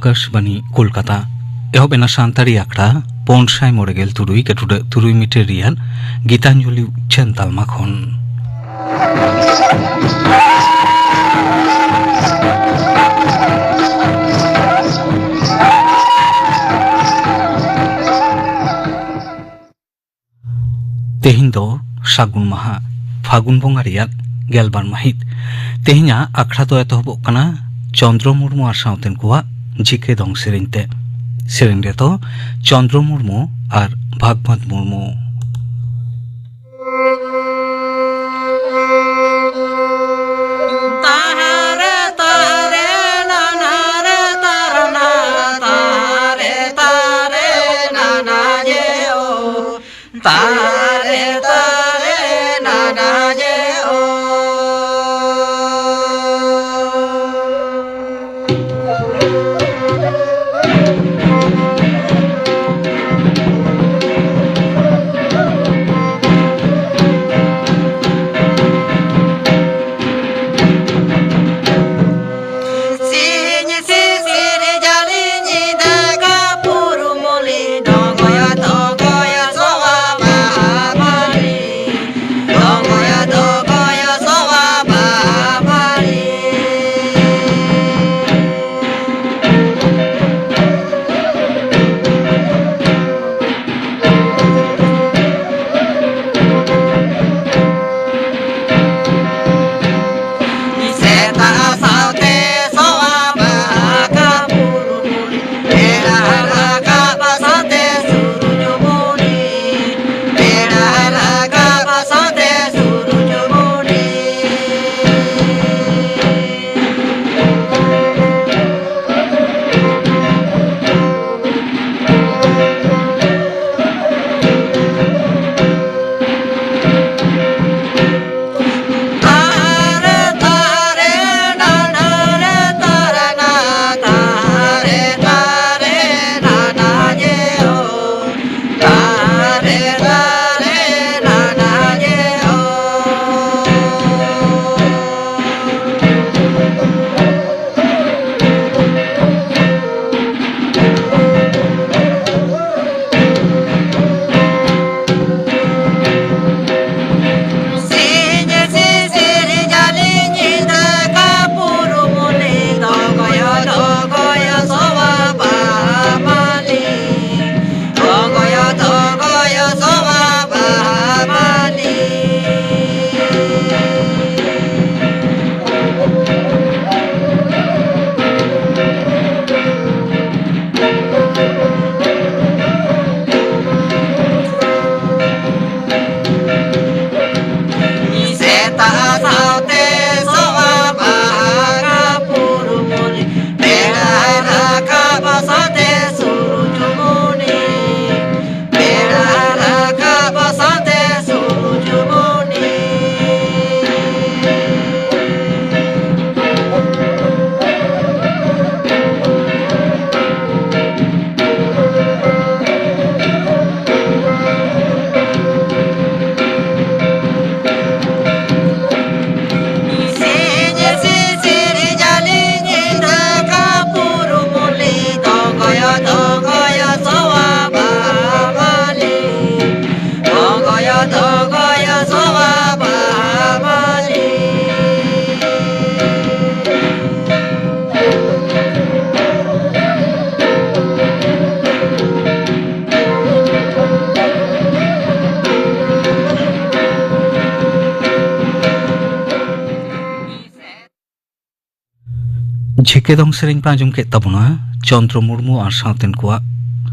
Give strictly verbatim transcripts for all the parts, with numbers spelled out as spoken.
ᱟᱠᱟᱥᱵᱟᱱᱤ ᱠᱳᱞᱠᱟᱛᱟ᱾ ᱮᱦᱚᱵ ᱮᱱᱟ ᱥᱟᱱᱛᱟᱲᱤ ᱟᱠᱷᱲᱟ ᱯᱩᱱ ᱥᱟᱭ ᱢᱚᱬᱮ ᱜᱮᱞ ᱛᱩᱨᱩᱭ ᱜᱟᱹᱴᱩᱰᱟᱹᱜ ᱛᱩᱨᱩᱭ ᱢᱤᱴᱟᱨ ᱨᱮᱭᱟᱜ ᱜᱤᱛᱟᱧᱡᱚᱞᱤ ᱩᱪᱷᱟᱹᱱ ᱛᱟᱞᱢᱟ ᱠᱷᱚᱱ᱾ ᱛᱮᱦᱮᱧ ᱫᱚ ᱥᱟᱹᱜᱩᱱ ᱢᱟᱦᱟ, ᱯᱷᱟᱹᱜᱩᱱ ᱵᱚᱸᱜᱟ ᱨᱮᱭᱟᱜ ᱜᱮᱞᱵᱟᱨ ᱢᱟᱹᱦᱤᱛ᱾ ᱛᱮᱦᱮᱧᱟᱜ ᱟᱠᱷᱲᱟ ᱫᱚ ᱮᱛᱚᱦᱚᱵᱚᱜ ᱠᱟᱱᱟ ᱪᱚᱱᱫᱨᱚ ᱢᱩᱨᱢᱩ ᱟᱨ ᱥᱟᱶᱛᱮᱱ ᱠᱚᱣᱟᱜ ᱡᱤᱠᱮ ᱫᱚᱝ ᱥᱮᱨᱮᱧ ᱛᱮ᱾ ᱥᱮᱨᱮᱧ ᱨᱮᱫᱚ ᱪᱚᱱᱫᱨᱚ ᱢᱩᱨᱢᱩ ᱟᱨ ᱵᱷᱟᱜᱽᱵᱷᱟᱜᱽ ᱢᱩᱨᱢᱩ᱾ ᱴᱷᱤᱠᱟᱹ ᱫᱚᱝ ᱥᱮᱨᱮᱧ ᱯᱮ ᱟᱸᱡᱚᱢ ᱠᱮᱫ ᱛᱟᱵᱚᱱᱟ ᱪᱚᱱᱫᱨᱚ ᱢᱩᱨᱢᱩ ᱟᱨ ᱥᱟᱶᱛᱮᱱ ᱠᱚᱣᱟᱜ᱾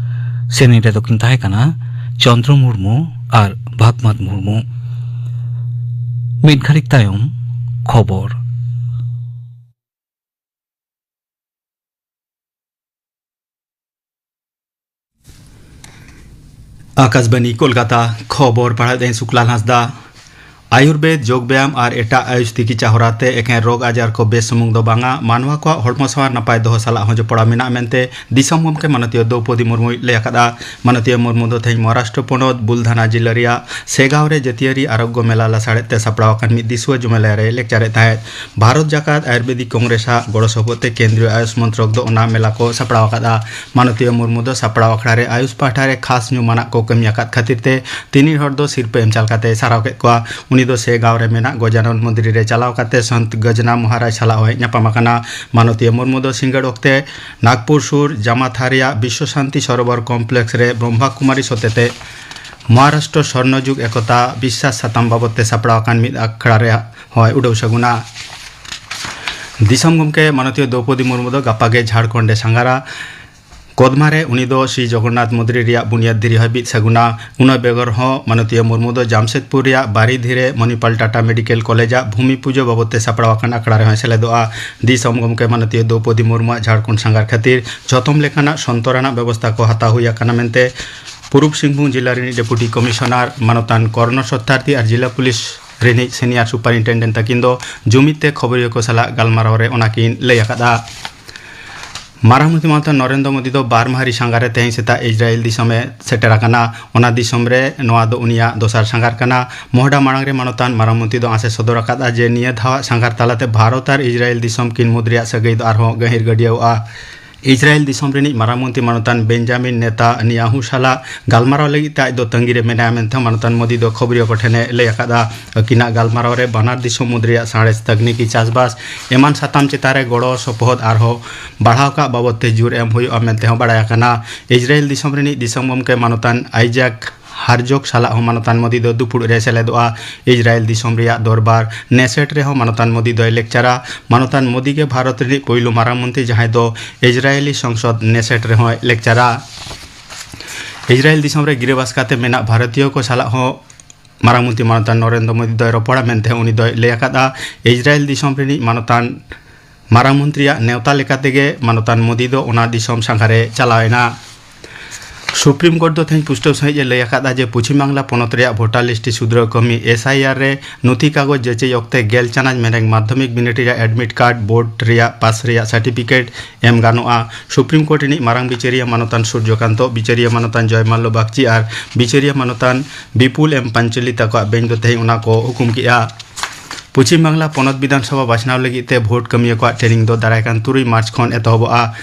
ᱥᱮᱨᱮᱧ ᱨᱮᱫᱚ ᱠᱤᱱ ᱛᱟᱦᱮᱸ ᱠᱟᱱᱟ ᱪᱚᱱᱫᱨᱚ ᱢᱩᱨᱢᱩ ᱟᱨ ᱵᱷᱟᱜᱽᱢᱟᱛ ᱢᱩᱨᱢᱩ᱾ ᱢᱤᱫ ᱜᱷᱟᱹᱲᱤᱠ ᱛᱟᱭᱚᱢ ᱠᱷᱚᱵᱚᱨ᱾ ᱟᱠᱟᱥᱵᱟᱱᱤ ᱠᱳᱞᱠᱟᱛᱟ, ᱠᱷᱚᱵᱚᱨ ᱯᱟᱲᱦᱟᱣᱮᱫᱟᱹᱧ ᱥᱩᱠᱞᱟᱞ ᱦᱟᱸᱥᱫᱟ᱾ ᱟᱭᱩᱨᱵᱮᱫ, ᱡᱳᱜᱽ ᱵᱮᱭᱟᱢ ᱟᱨ ᱮᱴᱟᱜ ᱟᱭᱩᱥ ᱛᱤᱠᱤᱪᱷᱟ ᱦᱚᱨᱟᱛᱮ ᱮᱠᱮᱱ ᱨᱳᱜᱽ ᱟᱡᱟᱨ ᱠᱚ ᱵᱮᱥ ᱥᱩᱢᱩᱝ ᱫᱚ ᱵᱟᱝᱟ, ᱢᱟᱱᱣᱟ ᱠᱚᱣᱟᱜ ᱦᱚᱲᱢᱚ ᱥᱟᱶᱟᱨ ᱱᱟᱯᱟᱭ ᱫᱚᱦᱚ ᱥᱟᱞᱟᱜ ᱦᱚᱸ ᱡᱚᱯᱲᱟᱣ ᱢᱮᱱᱟᱜ ᱢᱮᱱᱛᱮ ᱫᱤᱥᱚᱢ ᱜᱚᱢᱠᱮ ᱢᱟᱱᱚᱛᱤᱭᱟᱹ ᱫᱨᱚᱣᱯᱚᱫᱤ ᱢᱩᱨᱢᱩᱭ ᱞᱟᱹᱭ ᱟᱠᱟᱫᱼᱟ᱾ ᱢᱟᱱᱚᱛᱤᱭᱟᱹ ᱢᱩᱨᱢᱩ ᱫᱚ ᱛᱮᱦᱮᱧ ᱢᱚᱦᱟᱨᱟᱥᱴᱨᱚ ᱯᱚᱱᱚᱛ ᱵᱩᱞᱫᱷᱟᱱᱟ ᱡᱤᱞᱟᱹ ᱨᱮᱭᱟᱜ ᱥᱮᱜᱟᱸᱣ ᱨᱮ ᱡᱟᱹᱛᱤᱭᱟᱹᱨᱤ ᱟᱨᱳᱜᱽᱭᱚ ᱢᱮᱞᱟ ᱞᱟᱥᱟᱲᱦᱮᱫ ᱛᱮ ᱥᱟᱯᱲᱟᱣ ᱟᱠᱟᱱ ᱢᱤᱫ ᱫᱤᱥᱩᱣᱟᱹ ᱡᱩᱢᱮᱞᱟ ᱨᱮ ᱞᱮᱠᱪᱟᱨᱮᱫ ᱛᱟᱦᱮᱸᱫ᱾ ᱵᱷᱟᱨᱚᱛ ᱡᱟᱠᱟᱛ ᱟᱭᱩᱨᱵᱮᱫᱤᱠ ᱠᱚᱝᱜᱨᱮᱥ ᱟᱜ ᱜᱚᱲᱚ ᱥᱚᱯᱚᱦᱚᱫ ᱛᱮ ᱠᱮᱱᱫᱨᱤᱭᱚ ᱟᱭᱩᱥ ᱢᱚᱱᱛᱨᱚᱠ ᱫᱚ ᱚᱱᱟ ᱢᱮᱞᱟ ᱠᱚ ᱥᱟᱯᱲᱟᱣ ᱟᱠᱟᱫᱼᱟ᱾ ᱢᱟᱱᱚᱛᱤᱭᱟᱹ ᱢᱩᱨᱢᱩ ᱫᱚ ᱥᱟᱯᱲᱟᱣ ᱟᱠᱷᱲᱟ ᱨᱮ ᱟᱭᱩᱥ ᱯᱟᱦᱴᱟ ᱨᱮ ᱠᱷᱟᱥ ᱧᱩᱢᱟᱱᱟᱜ ᱠᱚ ᱠᱟᱹᱢᱤ ᱟᱠᱟᱫ ᱠᱷᱟᱹᱛᱤᱨ ᱛᱮ ᱛᱤᱱᱤ ᱦᱚᱲ ᱫᱚ ᱥᱤᱨᱯᱟᱹ ᱮᱢ ᱪᱟᱞ ᱠᱟᱛᱮ ᱥᱟᱨᱦᱟᱣ ᱠᱮᱫ ᱠᱚᱣᱟ᱾ ᱩᱱᱤ ᱫᱚ ᱥᱮᱜᱟᱸᱣ ᱨᱮ ᱢᱮᱱᱟᱜ ᱜᱚᱡᱟᱱᱚᱱ ᱢᱚᱱᱫᱤᱨ ᱨᱮ ᱪᱟᱞᱟᱣ ᱠᱟᱛᱮ ᱥᱚᱱᱛ ᱜᱟᱡᱽᱱᱟ ᱢᱚᱦᱟᱨᱟᱡᱽ ᱥᱟᱞᱟᱜ ᱦᱚᱸᱭ ᱧᱟᱯᱟᱢ ᱟᱠᱟᱱᱟ᱾ ᱢᱟᱱᱚᱛᱤᱭᱟᱹ ᱢᱩᱨᱢᱩ ᱫᱚ ᱥᱤᱸᱜᱟᱹᱲ ᱚᱠᱛᱮ ᱱᱟᱜᱽᱯᱩᱨ ᱥᱩᱨ ᱡᱟᱢᱟᱛᱷᱟ ᱨᱮᱭᱟᱜ ᱵᱤᱥᱥᱚ ᱥᱟᱱᱛᱤ ᱥᱚᱨᱳᱵᱚᱨ ᱠᱚᱢᱯᱞᱮᱠᱥ ᱨᱮ ᱵᱨᱚᱦᱢᱟ ᱠᱩᱢᱟᱨᱤ ᱥᱚᱛᱮᱛᱮ ᱢᱚᱦᱟᱨᱟᱥᱴᱨᱚ ᱥᱚᱨᱱᱚᱡᱩᱜᱽ ᱮᱠᱚᱛᱟ ᱵᱤᱥᱥᱟᱥ ᱥᱟᱛᱟᱢ ᱵᱟᱵᱚᱛ ᱛᱮ ᱥᱟᱯᱲᱟᱣ ᱟᱠᱟᱱ ᱢᱤᱫ ᱟᱠᱷᱲᱟ ᱨᱮ ᱦᱚᱸᱭ ᱩᱰᱟᱹᱣ ᱥᱟᱹᱜᱩᱱᱟ᱾ ᱫᱤᱥᱚᱢ ᱜᱚᱢᱠᱮ ᱢᱟᱱᱚᱛᱤᱭᱟᱹ ᱫᱨᱚᱣᱯᱚᱫᱤ ᱢᱩᱨᱢᱩ ᱫᱚ ᱜᱟᱯᱟ ᱜᱮ ᱡᱷᱟᱲᱠᱷᱚᱸᱰ ᱮ ᱥᱟᱸᱜᱷᱟᱨᱟ᱾ ᱠᱚᱫᱢᱟ ᱨᱮ ᱩᱱᱤ ᱫᱚ ᱥᱨᱤ ᱡᱚᱜᱚᱱᱱᱟᱛᱷ ᱢᱚᱱᱫᱤᱨ ᱨᱮᱭᱟᱜ ᱵᱩᱱᱤᱭᱟᱹᱫ ᱫᱷᱤᱨᱤ ᱦᱚᱸᱭ ᱵᱤᱫ ᱥᱟᱹᱜᱩᱱᱟ᱾ ᱩᱱᱟᱹ ᱵᱮᱜᱚᱨ ᱦᱚᱸ ᱢᱟᱱᱚᱛᱤᱭᱟᱹ ᱢᱩᱨᱢᱩ ᱫᱚ ᱡᱟᱢᱥᱮᱫᱽᱯᱩᱨ ᱨᱮᱭᱟᱜ ᱵᱟᱨᱤᱫᱷᱤ ᱨᱮ ᱢᱚᱱᱤᱯᱟᱞ ᱴᱟᱴᱟ ᱢᱮᱰᱤᱠᱮᱞ ᱠᱚᱞᱮᱡᱽ ᱟᱜ ᱵᱷᱩᱢᱤ ᱯᱩᱡᱟᱹ ᱵᱟᱵᱚᱛ ᱛᱮ ᱥᱟᱯᱲᱟᱣ ᱟᱠᱟᱱ ᱟᱠᱷᱲᱟ ᱨᱮᱦᱚᱸᱭ ᱥᱮᱞᱮᱫᱚᱜᱼᱟ᱾ ᱫᱤᱥᱚᱢ ᱜᱚᱢᱠᱮ ᱢᱟᱱᱚᱛᱤᱭᱟᱹ ᱫᱨᱚᱣᱯᱚᱫᱤ ᱢᱩᱨᱢᱩᱣᱟᱜ ᱡᱷᱟᱲᱠᱷᱚᱸᱰ ᱥᱟᱸᱜᱷᱟᱨ ᱠᱷᱟᱹᱛᱤᱨ ᱡᱷᱚᱛᱚᱢ ᱞᱮᱠᱟᱱᱟᱜ ᱥᱚᱱᱛᱚᱨᱟᱱᱟᱜ ᱵᱮᱵᱚᱥᱛᱷᱟ ᱠᱚ ᱦᱟᱛᱟᱣ ᱦᱩᱭ ᱟᱠᱟᱱᱟ ᱢᱮᱱᱛᱮ ᱯᱩᱨᱩᱵᱽ ᱥᱤᱝᱵᱷᱩᱢ ᱡᱤᱞᱟ ᱨᱤᱱᱤᱡ ᱰᱮᱯᱩᱴᱤ ᱠᱚᱢᱤᱥᱚᱱᱟᱨ ᱢᱟᱱᱚᱛᱟᱱ ᱠᱚᱨᱱᱚ ᱥᱚᱛᱛᱟᱨᱛᱷᱤ ᱟᱨ ᱡᱤᱞᱟ ᱯᱩᱞᱤᱥ ᱨᱤᱱᱤᱡ ᱥᱤᱱᱤᱭᱟᱨ ᱥᱩᱯᱟᱨᱤᱱᱴᱮᱱᱰᱮᱱᱴ ᱛᱟᱹᱠᱤᱱ ᱫᱚ ᱡᱩᱢᱤᱫ ᱛᱮ ᱠᱷᱚᱵᱚᱨᱤᱭᱟᱹ ᱠᱚ ᱥᱟᱞᱟᱜ ᱜᱟᱞᱢᱟᱨᱟᱣ ᱨᱮ ᱚᱱᱟ ᱠᱤᱱ ᱞᱟᱹᱭ ᱟᱠᱟᱫᱼᱟ᱾ ᱢᱟᱨᱟᱝ ᱢᱚᱱᱛᱨᱤ ᱢᱟᱱᱚᱛᱟᱱ ᱱᱚᱨᱮᱱᱫᱨᱚ ᱢᱳᱫᱤ ᱫᱚ ᱵᱟᱨ ᱢᱟᱦᱟ ᱨᱤ ᱥᱟᱸᱜᱷᱟᱨ ᱨᱮ ᱛᱮᱦᱮᱧ ᱥᱮᱛᱟᱜ ᱤᱥᱨᱟᱭᱮᱞ ᱫᱤᱥᱚᱢ ᱮ ᱥᱮᱴᱮᱨ ᱟᱠᱟᱱᱟ᱾ ᱚᱱᱟ ᱫᱤᱥᱚᱢ ᱨᱮ ᱱᱚᱣᱟ ᱫᱚ ᱩᱱᱤᱭᱟᱜ ᱫᱚᱥᱟᱨ ᱥᱟᱸᱜᱷᱟᱨ ᱠᱟᱱᱟ᱾ ᱢᱚᱦᱰᱟ ᱢᱟᱲᱟᱝ ᱨᱮ ᱢᱟᱱᱚᱛᱟᱱ ᱢᱟᱨᱟᱝ ᱢᱚᱱᱛᱨᱤ ᱫᱚ ᱟᱸᱥ ᱮ ᱥᱚᱫᱚᱨ ᱟᱠᱟᱫᱼᱟ ᱡᱮ ᱱᱤᱭᱟᱹ ᱫᱷᱟᱣᱟᱜ ᱥᱟᱸᱜᱷᱟᱨ ᱛᱟᱞᱟᱛᱮ ᱵᱷᱟᱨᱚᱛ ᱟᱨ ᱤᱥᱨᱟᱭᱮᱞ ᱫᱤᱥᱚᱢ ᱠᱤᱱ ᱢᱩᱫᱽ ᱨᱮᱭᱟᱜ ᱥᱟᱹᱜᱟᱹᱭ ᱫᱚ ᱟᱨᱦᱚᱸ ᱜᱟᱹᱦᱤᱨ ᱜᱟᱹᱰᱭᱟᱹᱣᱜᱼᱟ᱾ ᱤᱥᱨᱟᱭᱮᱞ ᱫᱤᱥᱚᱢ ᱨᱤᱱᱤᱡ ᱢᱟᱨᱟᱝ ᱢᱚᱱᱛᱨᱤ ᱢᱟᱱᱚᱛᱟᱱ ᱵᱮᱧᱡᱟᱢᱤᱱ ᱱᱮᱛᱟᱱᱭᱟᱦᱩ ᱥᱟᱞᱟᱜ ᱜᱟᱞᱢᱟᱨᱟᱣ ᱞᱟᱹᱜᱤᱫ ᱛᱮ ᱟᱡ ᱫᱚ ᱛᱟᱺᱜᱤ ᱨᱮ ᱢᱮᱱᱟᱭᱟ ᱢᱮᱱᱛᱮ ᱢᱟᱱᱚᱛᱟᱱ ᱢᱳᱫᱤ ᱫᱚ ᱠᱷᱚᱵᱚᱨᱤᱭᱟᱹ ᱠᱚ ᱴᱷᱮᱱ ᱮ ᱞᱟᱹᱭ ᱟᱠᱟᱫᱼᱟ᱾ ᱟᱹᱠᱤᱱᱟᱜ ᱜᱟᱞᱢᱟᱨᱟᱣ ᱨᱮ ᱵᱟᱱᱟᱨ ᱫᱤᱥᱚᱢ ᱢᱩᱫᱽ ᱨᱮᱭᱟᱜ ᱥᱟᱬᱮᱥ, ᱛᱟᱠᱱᱤᱠᱤ, ᱪᱟᱥᱵᱟᱥ ᱮᱢᱟᱱ ᱥᱟᱛᱟᱢ ᱪᱮᱛᱟᱱ ᱨᱮ ᱜᱚᱲᱚ ᱥᱚᱯᱚᱦᱚᱫ ᱟᱨᱦᱚᱸ ᱵᱟᱲᱦᱟᱣ ᱠᱟᱜ ᱵᱟᱵᱚᱛ ᱛᱮ ᱡᱳᱨ ᱮᱢ ᱦᱩᱭᱩᱜᱼᱟ ᱢᱮᱱᱛᱮ ᱦᱚᱸ ᱵᱟᱲᱟᱭ ᱟᱠᱟᱱᱟ᱾ ᱤᱥᱨᱟᱭᱮᱞ ᱫᱤᱥᱚᱢ ᱨᱤᱱᱤᱡ ᱫᱤᱥᱚᱢ ᱜᱚᱢᱠᱮ ᱢᱟᱱᱚᱛᱟᱱ ᱟᱭᱡᱟᱠ ᱦᱟᱨᱡᱚᱠ ᱥᱟᱞᱟᱜ ᱦᱚᱸ ᱢᱟᱱᱚᱛᱟᱱ ᱢᱳᱫᱤ ᱫᱚ ᱫᱩᱯᱩᱲᱩᱵ ᱨᱮ ᱥᱮᱞᱮᱫᱚᱜᱼᱟ᱾ ᱤᱡᱽᱨᱟᱭᱮᱞ ᱫᱤᱥᱚᱢ ᱨᱮᱭᱟᱜ ᱫᱚᱨᱵᱟᱨ ᱱᱮᱥᱮᱴ ᱨᱮᱦᱚᱸ ᱢᱟᱱᱚᱛᱟᱱ ᱢᱳᱫᱤ ᱫᱚᱭ ᱞᱮᱠᱪᱟᱨᱟ᱾ ᱢᱟᱱᱚᱛᱟᱱ ᱢᱳᱫᱤ ᱜᱮ ᱵᱷᱟᱨᱚᱛ ᱨᱤᱱᱤᱡ ᱯᱳᱭᱞᱳ ᱢᱟᱨᱟᱝ ᱢᱚᱱᱛᱨᱤ, ᱡᱟᱦᱟᱸᱭ ᱫᱚ ᱤᱡᱽᱨᱟᱭᱮᱞᱤ ᱥᱚᱝᱥᱚᱫ ᱱᱮᱥᱮᱴ ᱨᱮᱦᱚᱸᱭ ᱞᱮᱠᱪᱟᱨᱟ᱾ ᱤᱡᱽᱨᱟᱭᱮᱞ ᱫᱤᱥᱚᱢ ᱨᱮ ᱜᱤᱨᱟᱹᱵᱟᱥ ᱠᱟᱛᱮ ᱢᱮᱱᱟᱜ ᱵᱷᱟᱨᱚᱛᱤᱭᱚ ᱠᱚ ᱥᱟᱞᱟᱜ ᱦᱚᱸ ᱢᱟᱨᱟᱝ ᱢᱚᱱᱛᱨᱤ ᱢᱟᱱᱚᱛᱟᱱ ᱱᱚᱨᱮᱱᱫᱨᱚ ᱢᱳᱫᱤ ᱫᱚᱭ ᱨᱚᱯᱚᱲᱟ ᱢᱮᱱᱛᱮ ᱩᱱᱤ ᱫᱚᱭ ᱞᱟᱹᱭ ᱟᱠᱟᱫᱼᱟ᱾ ᱤᱡᱽᱨᱟᱭᱮᱞ ᱫᱤᱥᱚᱢ ᱨᱤᱱᱤᱡ ᱢᱟᱱᱚᱛᱟᱱ ᱢᱟᱨᱟᱝ ᱢᱚᱱᱛᱨᱤᱭᱟᱜ ᱱᱮᱣᱛᱟ ᱞᱮᱠᱟ ᱛᱮᱜᱮ ᱢᱟᱱᱚᱛᱟᱱ ᱢᱳᱫᱤ ᱫᱚ ᱚᱱᱟ ᱫᱤᱥᱚᱢ ᱥᱟᱸᱜᱷᱟᱨᱮ ᱪᱟᱞᱟᱣ ᱮᱱᱟ᱾ ᱥᱩᱯᱨᱤᱢ ᱠᱳᱨᱴ ᱫᱚ ᱛᱮᱦᱮᱧ ᱯᱩᱥᱴᱟᱹᱣ ᱥᱟᱺᱦᱤᱡ ᱮ ᱞᱟᱹᱭ ᱟᱠᱟᱫᱼᱟ ᱡᱮ ᱯᱚᱪᱷᱤᱢ ᱵᱟᱝᱞᱟ ᱯᱚᱱᱚᱛ ᱨᱮᱭᱟᱜ ᱵᱷᱳᱴᱟᱨ ᱞᱤᱥᱴ ᱥᱩᱫᱷᱨᱟᱹᱣ ᱠᱟᱹᱢᱤ, ᱮᱥ ᱟᱭ ᱟᱨ, ᱨᱮ ᱱᱚᱛᱷᱤ ᱠᱟᱜᱚᱡᱽ ᱡᱟᱹᱪᱟᱹᱭ ᱚᱠᱛᱮ ᱜᱮᱞ ᱪᱟᱱᱟᱪ ᱢᱮᱨᱮᱝ ᱢᱟᱫᱽᱫᱷᱚᱢᱤᱠ ᱵᱤᱱᱤᱰ ᱨᱮᱭᱟᱜ ᱮᱰᱢᱤᱴ ᱠᱟᱨᱰ, ᱵᱳᱨᱰ ᱨᱮᱭᱟᱜ ᱯᱟᱥ ᱨᱮᱭᱟᱜ ᱥᱟᱨᱴᱤᱯᱷᱤᱠᱮᱴ ᱮᱢ ᱜᱟᱱᱚᱜᱼᱟ᱾ ᱥᱩᱯᱨᱤᱢ ᱠᱳᱨᱴ ᱨᱤᱱᱤᱡ ᱢᱟᱨᱟᱝ ᱵᱤᱪᱟᱹᱨᱤᱭᱟᱹ ᱢᱟᱱᱚᱛᱟᱱ ᱥᱩᱨᱡᱚᱠᱟᱱᱛᱚ, ᱵᱤᱪᱟᱹᱨᱤᱭᱟᱹ ᱢᱟᱱᱚᱛᱟᱱ ᱡᱚᱭᱢᱟᱞᱞᱚ ᱵᱟᱜᱪᱤ ᱟᱨ ᱵᱤᱪᱟᱹᱨᱤᱭᱟᱹ ᱢᱟᱱᱚᱛᱟᱱ ᱵᱤᱯᱩᱞ ᱮᱢ ᱯᱟᱧᱪᱚᱞᱤ ᱛᱟᱠᱚᱣᱟᱜ ᱵᱮᱧᱪ ᱫᱚ ᱛᱮᱦᱮᱧ ᱚᱱᱟ ᱠᱚ ᱦᱩᱠᱩᱢ ᱠᱮᱫᱼᱟ᱾ ᱯᱚᱪᱷᱤᱢ ᱵᱟᱝᱞᱟ ᱯᱚᱱᱚᱛ ᱵᱤᱫᱷᱟᱱ ᱥᱚᱵᱷᱟ ᱵᱟᱪᱷᱱᱟᱣ ᱞᱟᱹᱜᱤᱫ ᱛᱮ ᱵᱷᱳᱴ ᱠᱟᱹᱢᱤᱭᱟᱹ ᱠᱚᱣᱟᱜ ᱴᱨᱮᱱᱤᱝ ᱫᱚ ᱫᱟᱨᱟᱭ ᱠᱟᱱ ᱛᱩᱨᱩᱭ ᱢᱟᱨᱪ ᱠᱷᱚᱱ ᱮᱛᱚᱦᱚᱵᱚᱜᱼᱟ᱾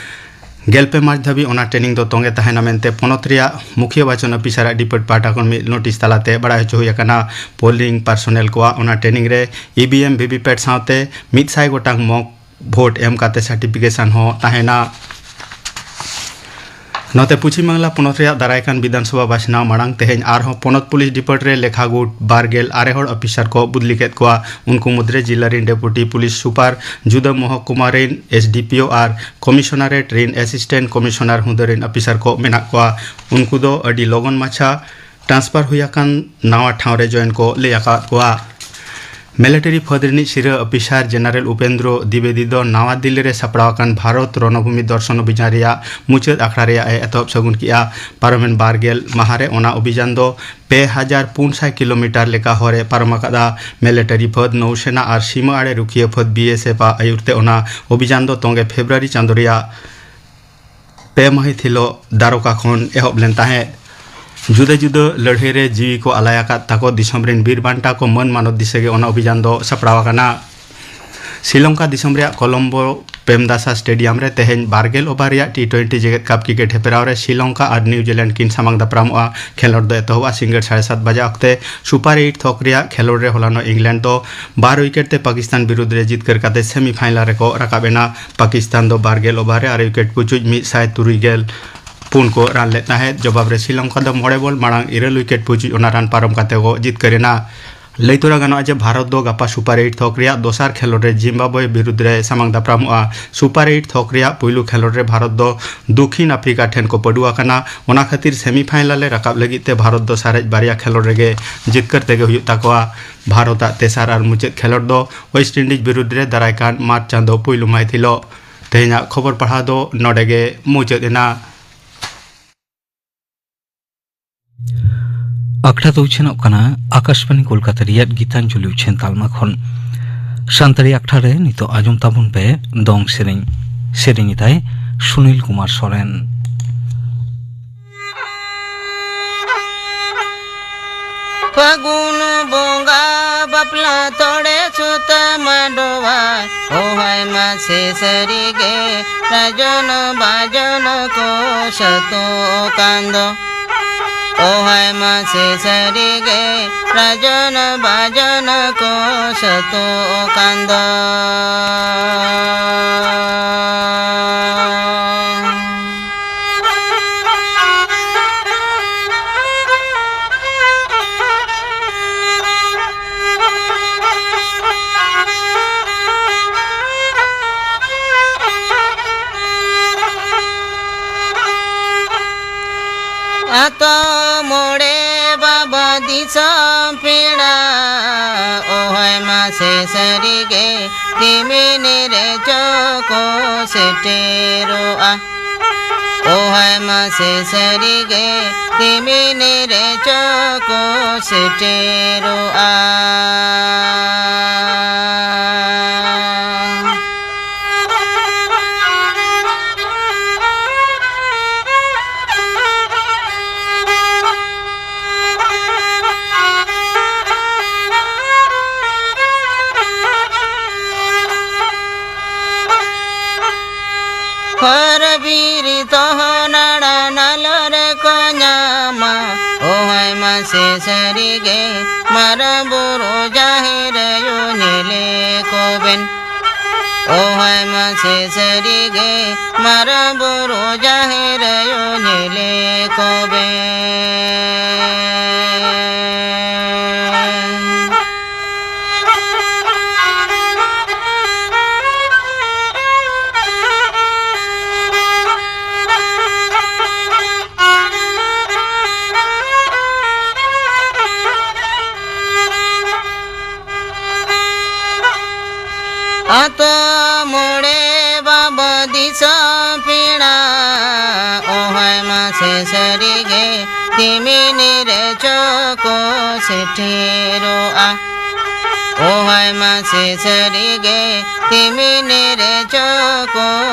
ᱜᱮᱞ ᱯᱮ ᱢᱟᱨᱪ ᱫᱷᱟᱹᱵᱤᱡ ᱚᱱᱟ ᱴᱨᱮᱱᱤᱝ ᱫᱚ ᱛᱚᱸᱜᱮ ᱛᱟᱦᱮᱱᱟ ᱢᱮᱱᱛᱮ ᱯᱚᱱᱚᱛ ᱨᱮᱭᱟᱜ ᱢᱩᱠᱷᱤᱭᱟᱹ ᱵᱟᱪᱚᱱ ᱚᱯᱷᱤᱥᱟᱨᱟᱜ ᱰᱤᱯᱟᱨᱴ ᱯᱟᱦᱴᱟ ᱠᱷᱚᱱ ᱢᱤᱫ ᱱᱳᱴᱤᱥ ᱛᱟᱞᱟᱛᱮ ᱵᱟᱲᱟᱭ ᱦᱚᱪᱚ ᱦᱩᱭ ᱟᱠᱟᱱᱟ᱾ ᱯᱳᱞᱤᱝ ᱯᱟᱨᱥᱚᱱᱮᱞ ᱠᱚᱣᱟᱜ ᱚᱱᱟ ᱴᱨᱮᱱᱤᱝ ᱨᱮ ᱤ ᱵᱷᱤ ᱮᱢ, ᱵᱷᱤ ᱵᱷᱤ ᱯᱮᱴ ᱥᱟᱶᱛᱮ ᱢᱤᱫ ᱥᱟᱭ ᱜᱚᱴᱟᱝ ᱢᱚᱠ ᱵᱷᱳᱴ ᱮᱢ ᱠᱟᱛᱮ ᱥᱟᱨᱴᱤᱯᱷᱤᱠᱮᱥᱚᱱ ᱦᱚᱸ ᱛᱟᱦᱮᱱᱟ᱾ ᱱᱚᱛᱮ ᱯᱚᱪᱷᱤᱢ ᱵᱟᱝᱞᱟ ᱯᱚᱱᱚᱛ ᱨᱮᱭᱟᱜ ᱫᱟᱨᱟᱭ ᱠᱟᱱ ᱵᱤᱫᱷᱟᱱ ᱥᱚᱵᱷᱟ ᱵᱟᱪᱷᱱᱟᱣ ᱢᱟᱲᱟᱝ ᱛᱮᱦᱮᱧ ᱟᱨᱦᱚᱸ ᱯᱚᱱᱚᱛ ᱯᱩᱞᱤᱥ ᱰᱤᱯᱟᱨᱴ ᱨᱮ ᱞᱮᱠᱷᱟ ᱜᱩᱴ ᱵᱟᱨ ᱜᱮᱞ ᱟᱨᱮ ᱦᱚᱲ ᱚᱯᱷᱤᱥᱟᱨ ᱠᱚ ᱵᱚᱫᱞᱤ ᱠᱮᱫ ᱠᱚᱣᱟ᱾ ᱩᱱᱠᱩ ᱢᱩᱫᱽᱨᱮ ᱡᱤᱞᱟ ᱨᱤᱱ ᱰᱮᱯᱩᱴᱤ ᱯᱩᱞᱤᱥ ᱥᱩᱯᱟᱨ, ᱡᱩᱫᱟᱹ ᱢᱚᱦᱚᱠᱩᱢᱟ ᱨᱤᱱ ᱮᱥ ᱰᱤ ᱯᱤ ᱳ ᱟᱨ ᱠᱚᱢᱤᱥᱚᱱᱟᱨᱮᱴ ᱨᱤᱱ ᱮᱥᱤᱥᱴᱮᱱᱴ ᱠᱚᱢᱤᱥᱚᱱᱟᱨ ᱦᱩᱫᱟᱹ ᱨᱤᱱ ᱚᱯᱷᱤᱥᱟᱨ ᱠᱚ ᱢᱮᱱᱟᱜ ᱠᱚᱣᱟ᱾ ᱩᱱᱠᱩ ᱫᱚ ᱟᱹᱰᱤ ᱞᱚᱜᱚᱱ ᱢᱟᱪᱷᱟ ᱴᱨᱟᱱᱥᱯᱷᱟᱨ ᱦᱩᱭ ᱟᱠᱟᱱ ᱱᱟᱣᱟ ᱴᱷᱟᱶ ᱨᱮ ᱡᱚᱭᱮᱱ ᱠᱚ ᱞᱟᱹᱭ ᱟᱠᱟᱫ ᱠᱚᱣᱟ᱾ ᱢᱤᱞᱤᱴᱟᱨᱤ ᱯᱷᱟᱹᱫᱽ ᱨᱤᱱᱤᱡ ᱥᱤᱨᱟᱹ ᱚᱯᱷᱤᱥᱟᱨ ᱡᱮᱱᱟᱨᱮᱞ ᱩᱯᱮᱱᱫᱨᱚ ᱫᱤᱵᱮᱫᱤ ᱫᱚ ᱱᱟᱣᱟ ᱫᱤᱞᱞᱤ ᱨᱮ ᱥᱟᱯᱲᱟᱣ ᱟᱠᱟᱱ ᱵᱷᱟᱨᱚᱛ ᱨᱚᱱᱚᱵᱷᱩᱢᱤ ᱫᱚᱨᱥᱚᱱ ᱚᱵᱷᱤᱡᱟᱱ ᱨᱮᱭᱟᱜ ᱢᱩᱪᱟᱹᱫ ᱟᱠᱷᱲᱟ ᱨᱮᱭᱟᱜ ᱮ ᱮᱛᱚᱦᱚᱵ ᱥᱟᱹᱜᱩᱱ ᱠᱮᱫᱼᱟ᱾ ᱯᱟᱨᱚᱢᱮᱱ ᱵᱟᱨ ᱜᱮᱞ ᱢᱟᱦᱟ ᱨᱮ ᱚᱱᱟ ᱚᱵᱷᱤᱡᱟᱱ ᱫᱚ ᱯᱮ ᱦᱟᱡᱟᱨ ᱯᱩᱱ ᱥᱟᱭ ᱠᱤᱞᱳᱢᱤᱴᱟᱨ ᱞᱮᱠᱟ ᱦᱚᱨ ᱮ ᱯᱟᱨᱚᱢ ᱟᱠᱟᱫᱼᱟ᱾ ᱢᱤᱞᱤᱴᱟᱨᱤ ᱯᱷᱟᱹᱫᱽ, ᱱᱳᱣᱥᱮᱱᱟ ᱟᱨ ᱥᱤᱢᱟᱹ ᱟᱲᱮ ᱨᱩᱠᱷᱤᱭᱟᱹ ᱯᱷᱟᱹᱫᱽ, ᱵᱤ ᱮᱥ ᱮᱯᱷ, ᱟᱜ ᱟᱹᱭᱩᱨ ᱛᱮ ᱚᱱᱟ ᱚᱵᱷᱤᱡᱟᱱ ᱫᱚ ᱛᱚᱸᱜᱮ ᱯᱷᱮᱵᱽᱨᱩᱣᱟᱨᱤ ᱪᱟᱸᱫᱚ ᱨᱮᱭᱟᱜ ᱯᱮ ᱢᱟᱹᱦᱤᱛ ᱦᱤᱞᱳᱜ ᱫᱟᱨᱚᱠᱟ ᱠᱷᱚᱱ ᱮᱦᱚᱵ ᱞᱮᱱ ᱛᱟᱦᱮᱸᱫ᱾ ᱡᱩᱫᱟᱹ ᱡᱩᱫᱟᱹ ᱞᱟᱹᱲᱦᱟᱹᱭ ᱨᱮ ᱡᱤᱣᱤ ᱠᱚ ᱟᱞᱟᱭ ᱟᱠᱟᱫ ᱛᱟᱠᱚ ᱫᱤᱥᱚᱢ ᱨᱤᱱ ᱵᱤᱨ ᱵᱟᱱᱴᱟ ᱠᱚ ᱢᱟᱹᱱ ᱢᱟᱱᱚᱛ ᱫᱤᱥᱟᱹ ᱜᱮ ᱚᱱᱟ ᱚᱵᱷᱤᱡᱟᱱ ᱫᱚ ᱥᱟᱯᱲᱟᱣ ᱟᱠᱟᱱᱟ᱾ ᱥᱨᱤᱞᱚᱝᱠᱟ ᱫᱤᱥᱚᱢ ᱨᱮᱭᱟᱜ ᱠᱚᱞᱚᱢᱵᱳ ᱯᱮᱢᱫᱟᱥᱟ ᱥᱴᱮᱰᱤᱭᱟᱢ ᱨᱮ ᱛᱮᱦᱮᱧ ᱵᱟᱨ ᱜᱮᱞ ᱳᱵᱷᱟᱨ ᱨᱮᱭᱟᱜ ᱴᱤ ᱴᱩᱭᱮᱱᱴᱤ ᱡᱮᱜᱮᱛ ᱠᱟᱯ ᱠᱨᱤᱠᱮᱴ ᱦᱮᱯᱨᱟᱣ ᱨᱮ ᱥᱨᱤᱞᱚᱝᱠᱟ ᱟᱨ ᱱᱤᱣᱡᱤᱞᱮᱱᱰ ᱠᱤᱱ ᱥᱟᱢᱟᱝ ᱫᱟᱯᱨᱟᱢᱚᱜᱼᱟ᱾ ᱠᱷᱮᱞᱳᱰ ᱫᱚ ᱮᱛᱚᱦᱚᱵᱚᱜᱼᱟ ᱥᱤᱸᱜᱟᱹᱲ ᱥᱟᱲᱮ ᱥᱟᱛ ᱵᱟᱡᱟ ᱚᱠᱛᱮ᱾ ᱥᱩᱯᱟᱨ ᱮᱭᱤᱴ ᱛᱷᱚᱠ ᱨᱮᱭᱟᱜ ᱠᱷᱮᱞᱳᱰ ᱨᱮ ᱦᱚᱞᱟᱱᱚᱜ ᱤᱝᱞᱮᱱᱰ ᱫᱚ ᱵᱟᱨ ᱩᱭᱠᱮᱴ ᱛᱮ ᱯᱟᱠᱤᱥᱛᱟᱱ ᱵᱤᱨᱩᱫᱽ ᱨᱮ ᱡᱤᱛᱠᱟᱹᱨ ᱠᱟᱛᱮ ᱥᱮᱢᱤᱯᱷᱟᱭᱱᱟᱞ ᱨᱮᱠᱚ ᱨᱟᱠᱟᱵ ᱮᱱᱟ᱾ ᱯᱟᱠᱤᱥᱛᱟᱱ ᱫᱚ ᱵᱟᱨ ᱜᱮᱞ ᱳᱵᱷᱟᱨ ᱨᱮ ᱟᱨᱮ ᱩᱭᱠᱮᱴ ᱯᱩᱪᱩᱡ ᱢᱤᱫ ᱥᱟᱭ ᱛᱩᱨᱩᱭ ᱜᱮᱞ ᱯᱩᱱ ᱠᱚ ᱨᱟᱱ ᱞᱮᱫ ᱛᱟᱦᱮᱸᱫ᱾ ᱡᱚᱵᱟᱵ ᱨᱮ ᱥᱨᱤᱞᱚᱝᱠᱟ ᱫᱚ ᱢᱚᱬᱮ ᱵᱚᱞ ᱢᱟᱲᱟᱝ ᱤᱨᱟᱹᱞ ᱣᱤᱠᱮᱴ ᱯᱩᱪᱩᱡ ᱚᱱᱟ ᱨᱟᱱ ᱯᱟᱨᱚᱢ ᱠᱟᱛᱮ ᱠᱚ ᱡᱤᱛᱠᱟᱹᱨ ᱮᱱᱟ᱾ ᱞᱟᱹᱭ ᱛᱚᱨᱟ ᱜᱟᱱᱚᱜᱼᱟ ᱡᱮ ᱵᱷᱟᱨᱚᱛ ᱫᱚ ᱜᱟᱯᱟ ᱥᱩᱯᱟᱨ ᱮᱭᱤᱴ ᱛᱷᱚᱠ ᱨᱮᱭᱟᱜ ᱫᱚᱥᱟᱨ ᱠᱷᱮᱞᱳᱰ ᱨᱮ ᱡᱤᱢᱵᱟᱵᱣᱮ ᱵᱤᱨᱩᱫᱽ ᱨᱮ ᱥᱟᱢᱟᱝ ᱫᱟᱯᱨᱟᱢᱚᱜᱼᱟ᱾ ᱥᱩᱯᱟᱨ ᱮᱭᱤᱴ ᱛᱷᱚᱠ ᱨᱮᱭᱟᱜ ᱯᱩᱭᱞᱩ ᱠᱷᱮᱞᱳᱰ ᱨᱮ ᱵᱷᱟᱨᱚᱛ ᱫᱚ ᱫᱚᱠᱷᱤᱱ ᱟᱯᱷᱨᱤᱠᱟ ᱴᱷᱮᱱ ᱠᱚ ᱯᱟᱹᱰᱩ ᱟᱠᱟᱱᱟ᱾ ᱚᱱᱟ ᱠᱷᱟᱹᱛᱤᱨ ᱥᱮᱢᱤᱯᱷᱟᱭᱱᱟᱞ ᱨᱮ ᱨᱟᱠᱟᱵ ᱞᱟᱹᱜᱤᱫ ᱛᱮ ᱵᱷᱟᱨᱚᱛ ᱫᱚ ᱥᱟᱨᱮᱡ ᱵᱟᱨᱭᱟ ᱠᱷᱮᱞᱳᱰ ᱨᱮᱜᱮ ᱡᱤᱛᱠᱟᱹᱨ ᱛᱮᱜᱮ ᱦᱩᱭᱩᱜ ᱛᱟᱠᱚᱣᱟ᱾ ᱵᱷᱟᱨᱚᱛ ᱟᱜ ᱛᱮᱥᱟᱨ ᱟᱨ ᱢᱩᱪᱟᱹᱫ ᱠᱷᱮᱞᱳᱰ ᱫᱚ ᱳᱭᱮᱥᱴ ᱤᱱᱰᱤᱡᱽ ᱵᱤᱨᱩᱫᱽ ᱨᱮ ᱫᱟᱨᱟᱭ ᱠᱟᱱ ᱢᱟᱨᱪ ᱪᱟᱸᱫᱚ ᱯᱩᱭᱞᱩ ᱢᱟᱹᱦᱤᱛ ᱦᱤᱞᱳᱜ᱾ ᱛᱮᱦᱮᱧᱟᱜ ᱠᱷᱚᱵᱚᱨ ᱯᱟᱲᱦᱟᱣ ᱫᱚ ᱱᱚᱰᱮ ᱜᱮ ᱢᱩᱪᱟᱹᱫ ᱮᱱᱟ᱾ ᱟᱠᱷᱲᱟ ᱫᱚ ᱩᱪᱷᱟᱹᱱᱚᱜ ᱠᱟᱱᱟ ᱟᱠᱟᱥᱵᱟᱬᱤ ᱠᱳᱞᱠᱟᱛᱟ ᱨᱮᱭᱟᱜ ᱜᱤᱛᱟᱧᱡᱚᱞᱤ ᱩᱪᱷᱟᱹᱱ ᱛᱟᱞᱢᱟ ᱠᱷᱚᱱ᱾ ᱥᱟᱱᱛᱟᱲᱤ ᱟᱠᱷᱲᱟ ᱨᱮ ᱱᱤᱛᱚᱜ ᱟᱸᱡᱚᱢ ᱛᱟᱵᱚᱱ ᱯᱮ ᱫᱚᱝ ᱥᱮᱨᱮᱧ᱾ ᱥᱮᱨᱮᱧ ᱮᱫᱟᱭ ᱥᱩᱱᱤᱞ ᱠᱩᱢᱟᱨ ᱥᱚᱨᱮᱱ᱾ ᱯᱷᱟᱹᱜᱩᱱ ᱵᱚᱸᱜᱟ ᱵᱟᱯᱞᱟ ᱛᱚᱲᱮ ᱥᱩᱛᱟᱹᱢ ᱟᱰᱚᱣᱟ, ᱳᱦᱟᱭ ᱢᱟᱥᱮ ᱥᱟᱹᱨᱤᱜᱮ ᱨᱟᱡᱚᱱ ᱵᱟᱡᱚᱱ ᱠᱚ ᱥᱟᱹᱛᱚᱜ ᱠᱟᱱ ᱫᱚ᱾ ᱳᱦᱟᱭ ᱢᱟᱥᱮ ᱥᱟᱹᱨᱤᱜᱮ ᱨᱟᱡᱚᱱ ᱵᱟᱡᱚᱱ ᱠᱚ ᱥᱟᱹᱛᱚᱜ ᱠᱟᱱ ᱫᱚ᱾ ᱟᱛᱳ ᱢᱚᱬᱮ ᱵᱟᱵᱟ ᱫᱤᱥᱚᱢ ᱯᱮᱲᱟ, ᱳᱦᱟᱭ ᱢᱟᱥᱮ ᱥᱟᱹᱨᱤᱜᱮ ᱛᱤᱢᱤᱱ ᱨᱮ ᱪᱚ ᱠᱚ ᱥᱮᱴᱮᱨᱚᱜᱼᱟ᱾ ᱳᱦᱟᱭ ᱢᱟᱥᱮ ᱥᱟᱹᱨᱤᱜᱮ ᱛᱤᱢᱤᱱ ᱨᱮ ᱪᱚ ᱠᱚ ᱥᱮᱴᱮᱨᱚᱜᱼᱟ᱾ ᱦᱚᱨ ᱵᱤᱨ ᱛᱚᱦᱚ ᱱᱟᱲᱟ ᱱᱟᱞᱚ ᱨᱮᱠᱚ ᱧᱟᱢᱟ᱾ ᱳᱦᱟᱭ ᱢᱟᱥᱮ ᱥᱟᱹᱨᱤᱜᱮ ᱢᱟᱨᱟᱝ ᱵᱩᱨᱩ ᱡᱟᱦᱮᱨ ᱟᱭᱳ ᱧᱮᱞᱮ ᱠᱚᱵᱮᱱ᱾ ᱳᱦᱟᱭ ᱢᱟᱥᱮ ᱥᱟᱹᱨᱤᱜᱮ ᱢᱟᱨᱟᱝ ᱵᱩᱨᱩ ᱡᱟᱦᱮᱨ ᱟᱭᱳ ᱟᱛᱳ ᱢᱚᱬᱮ ᱵᱟᱵᱟ ᱫᱤᱥᱚᱢ ᱯᱮᱲᱟ, ᱚᱦᱟᱭ ᱢᱟᱥᱮ ᱥᱟᱹᱨᱤᱜᱮ ᱛᱤᱢᱤᱱ ᱨᱮ ᱪᱚ ᱠᱚ ᱥᱮᱴᱮᱨᱚᱜᱼᱟ᱾ ᱚᱦᱟᱭ ᱢᱟᱥᱮ ᱥᱟᱹᱨᱤᱜᱮ ᱛᱤᱢᱤᱱ ᱨᱮ ᱪᱚ ᱠᱚ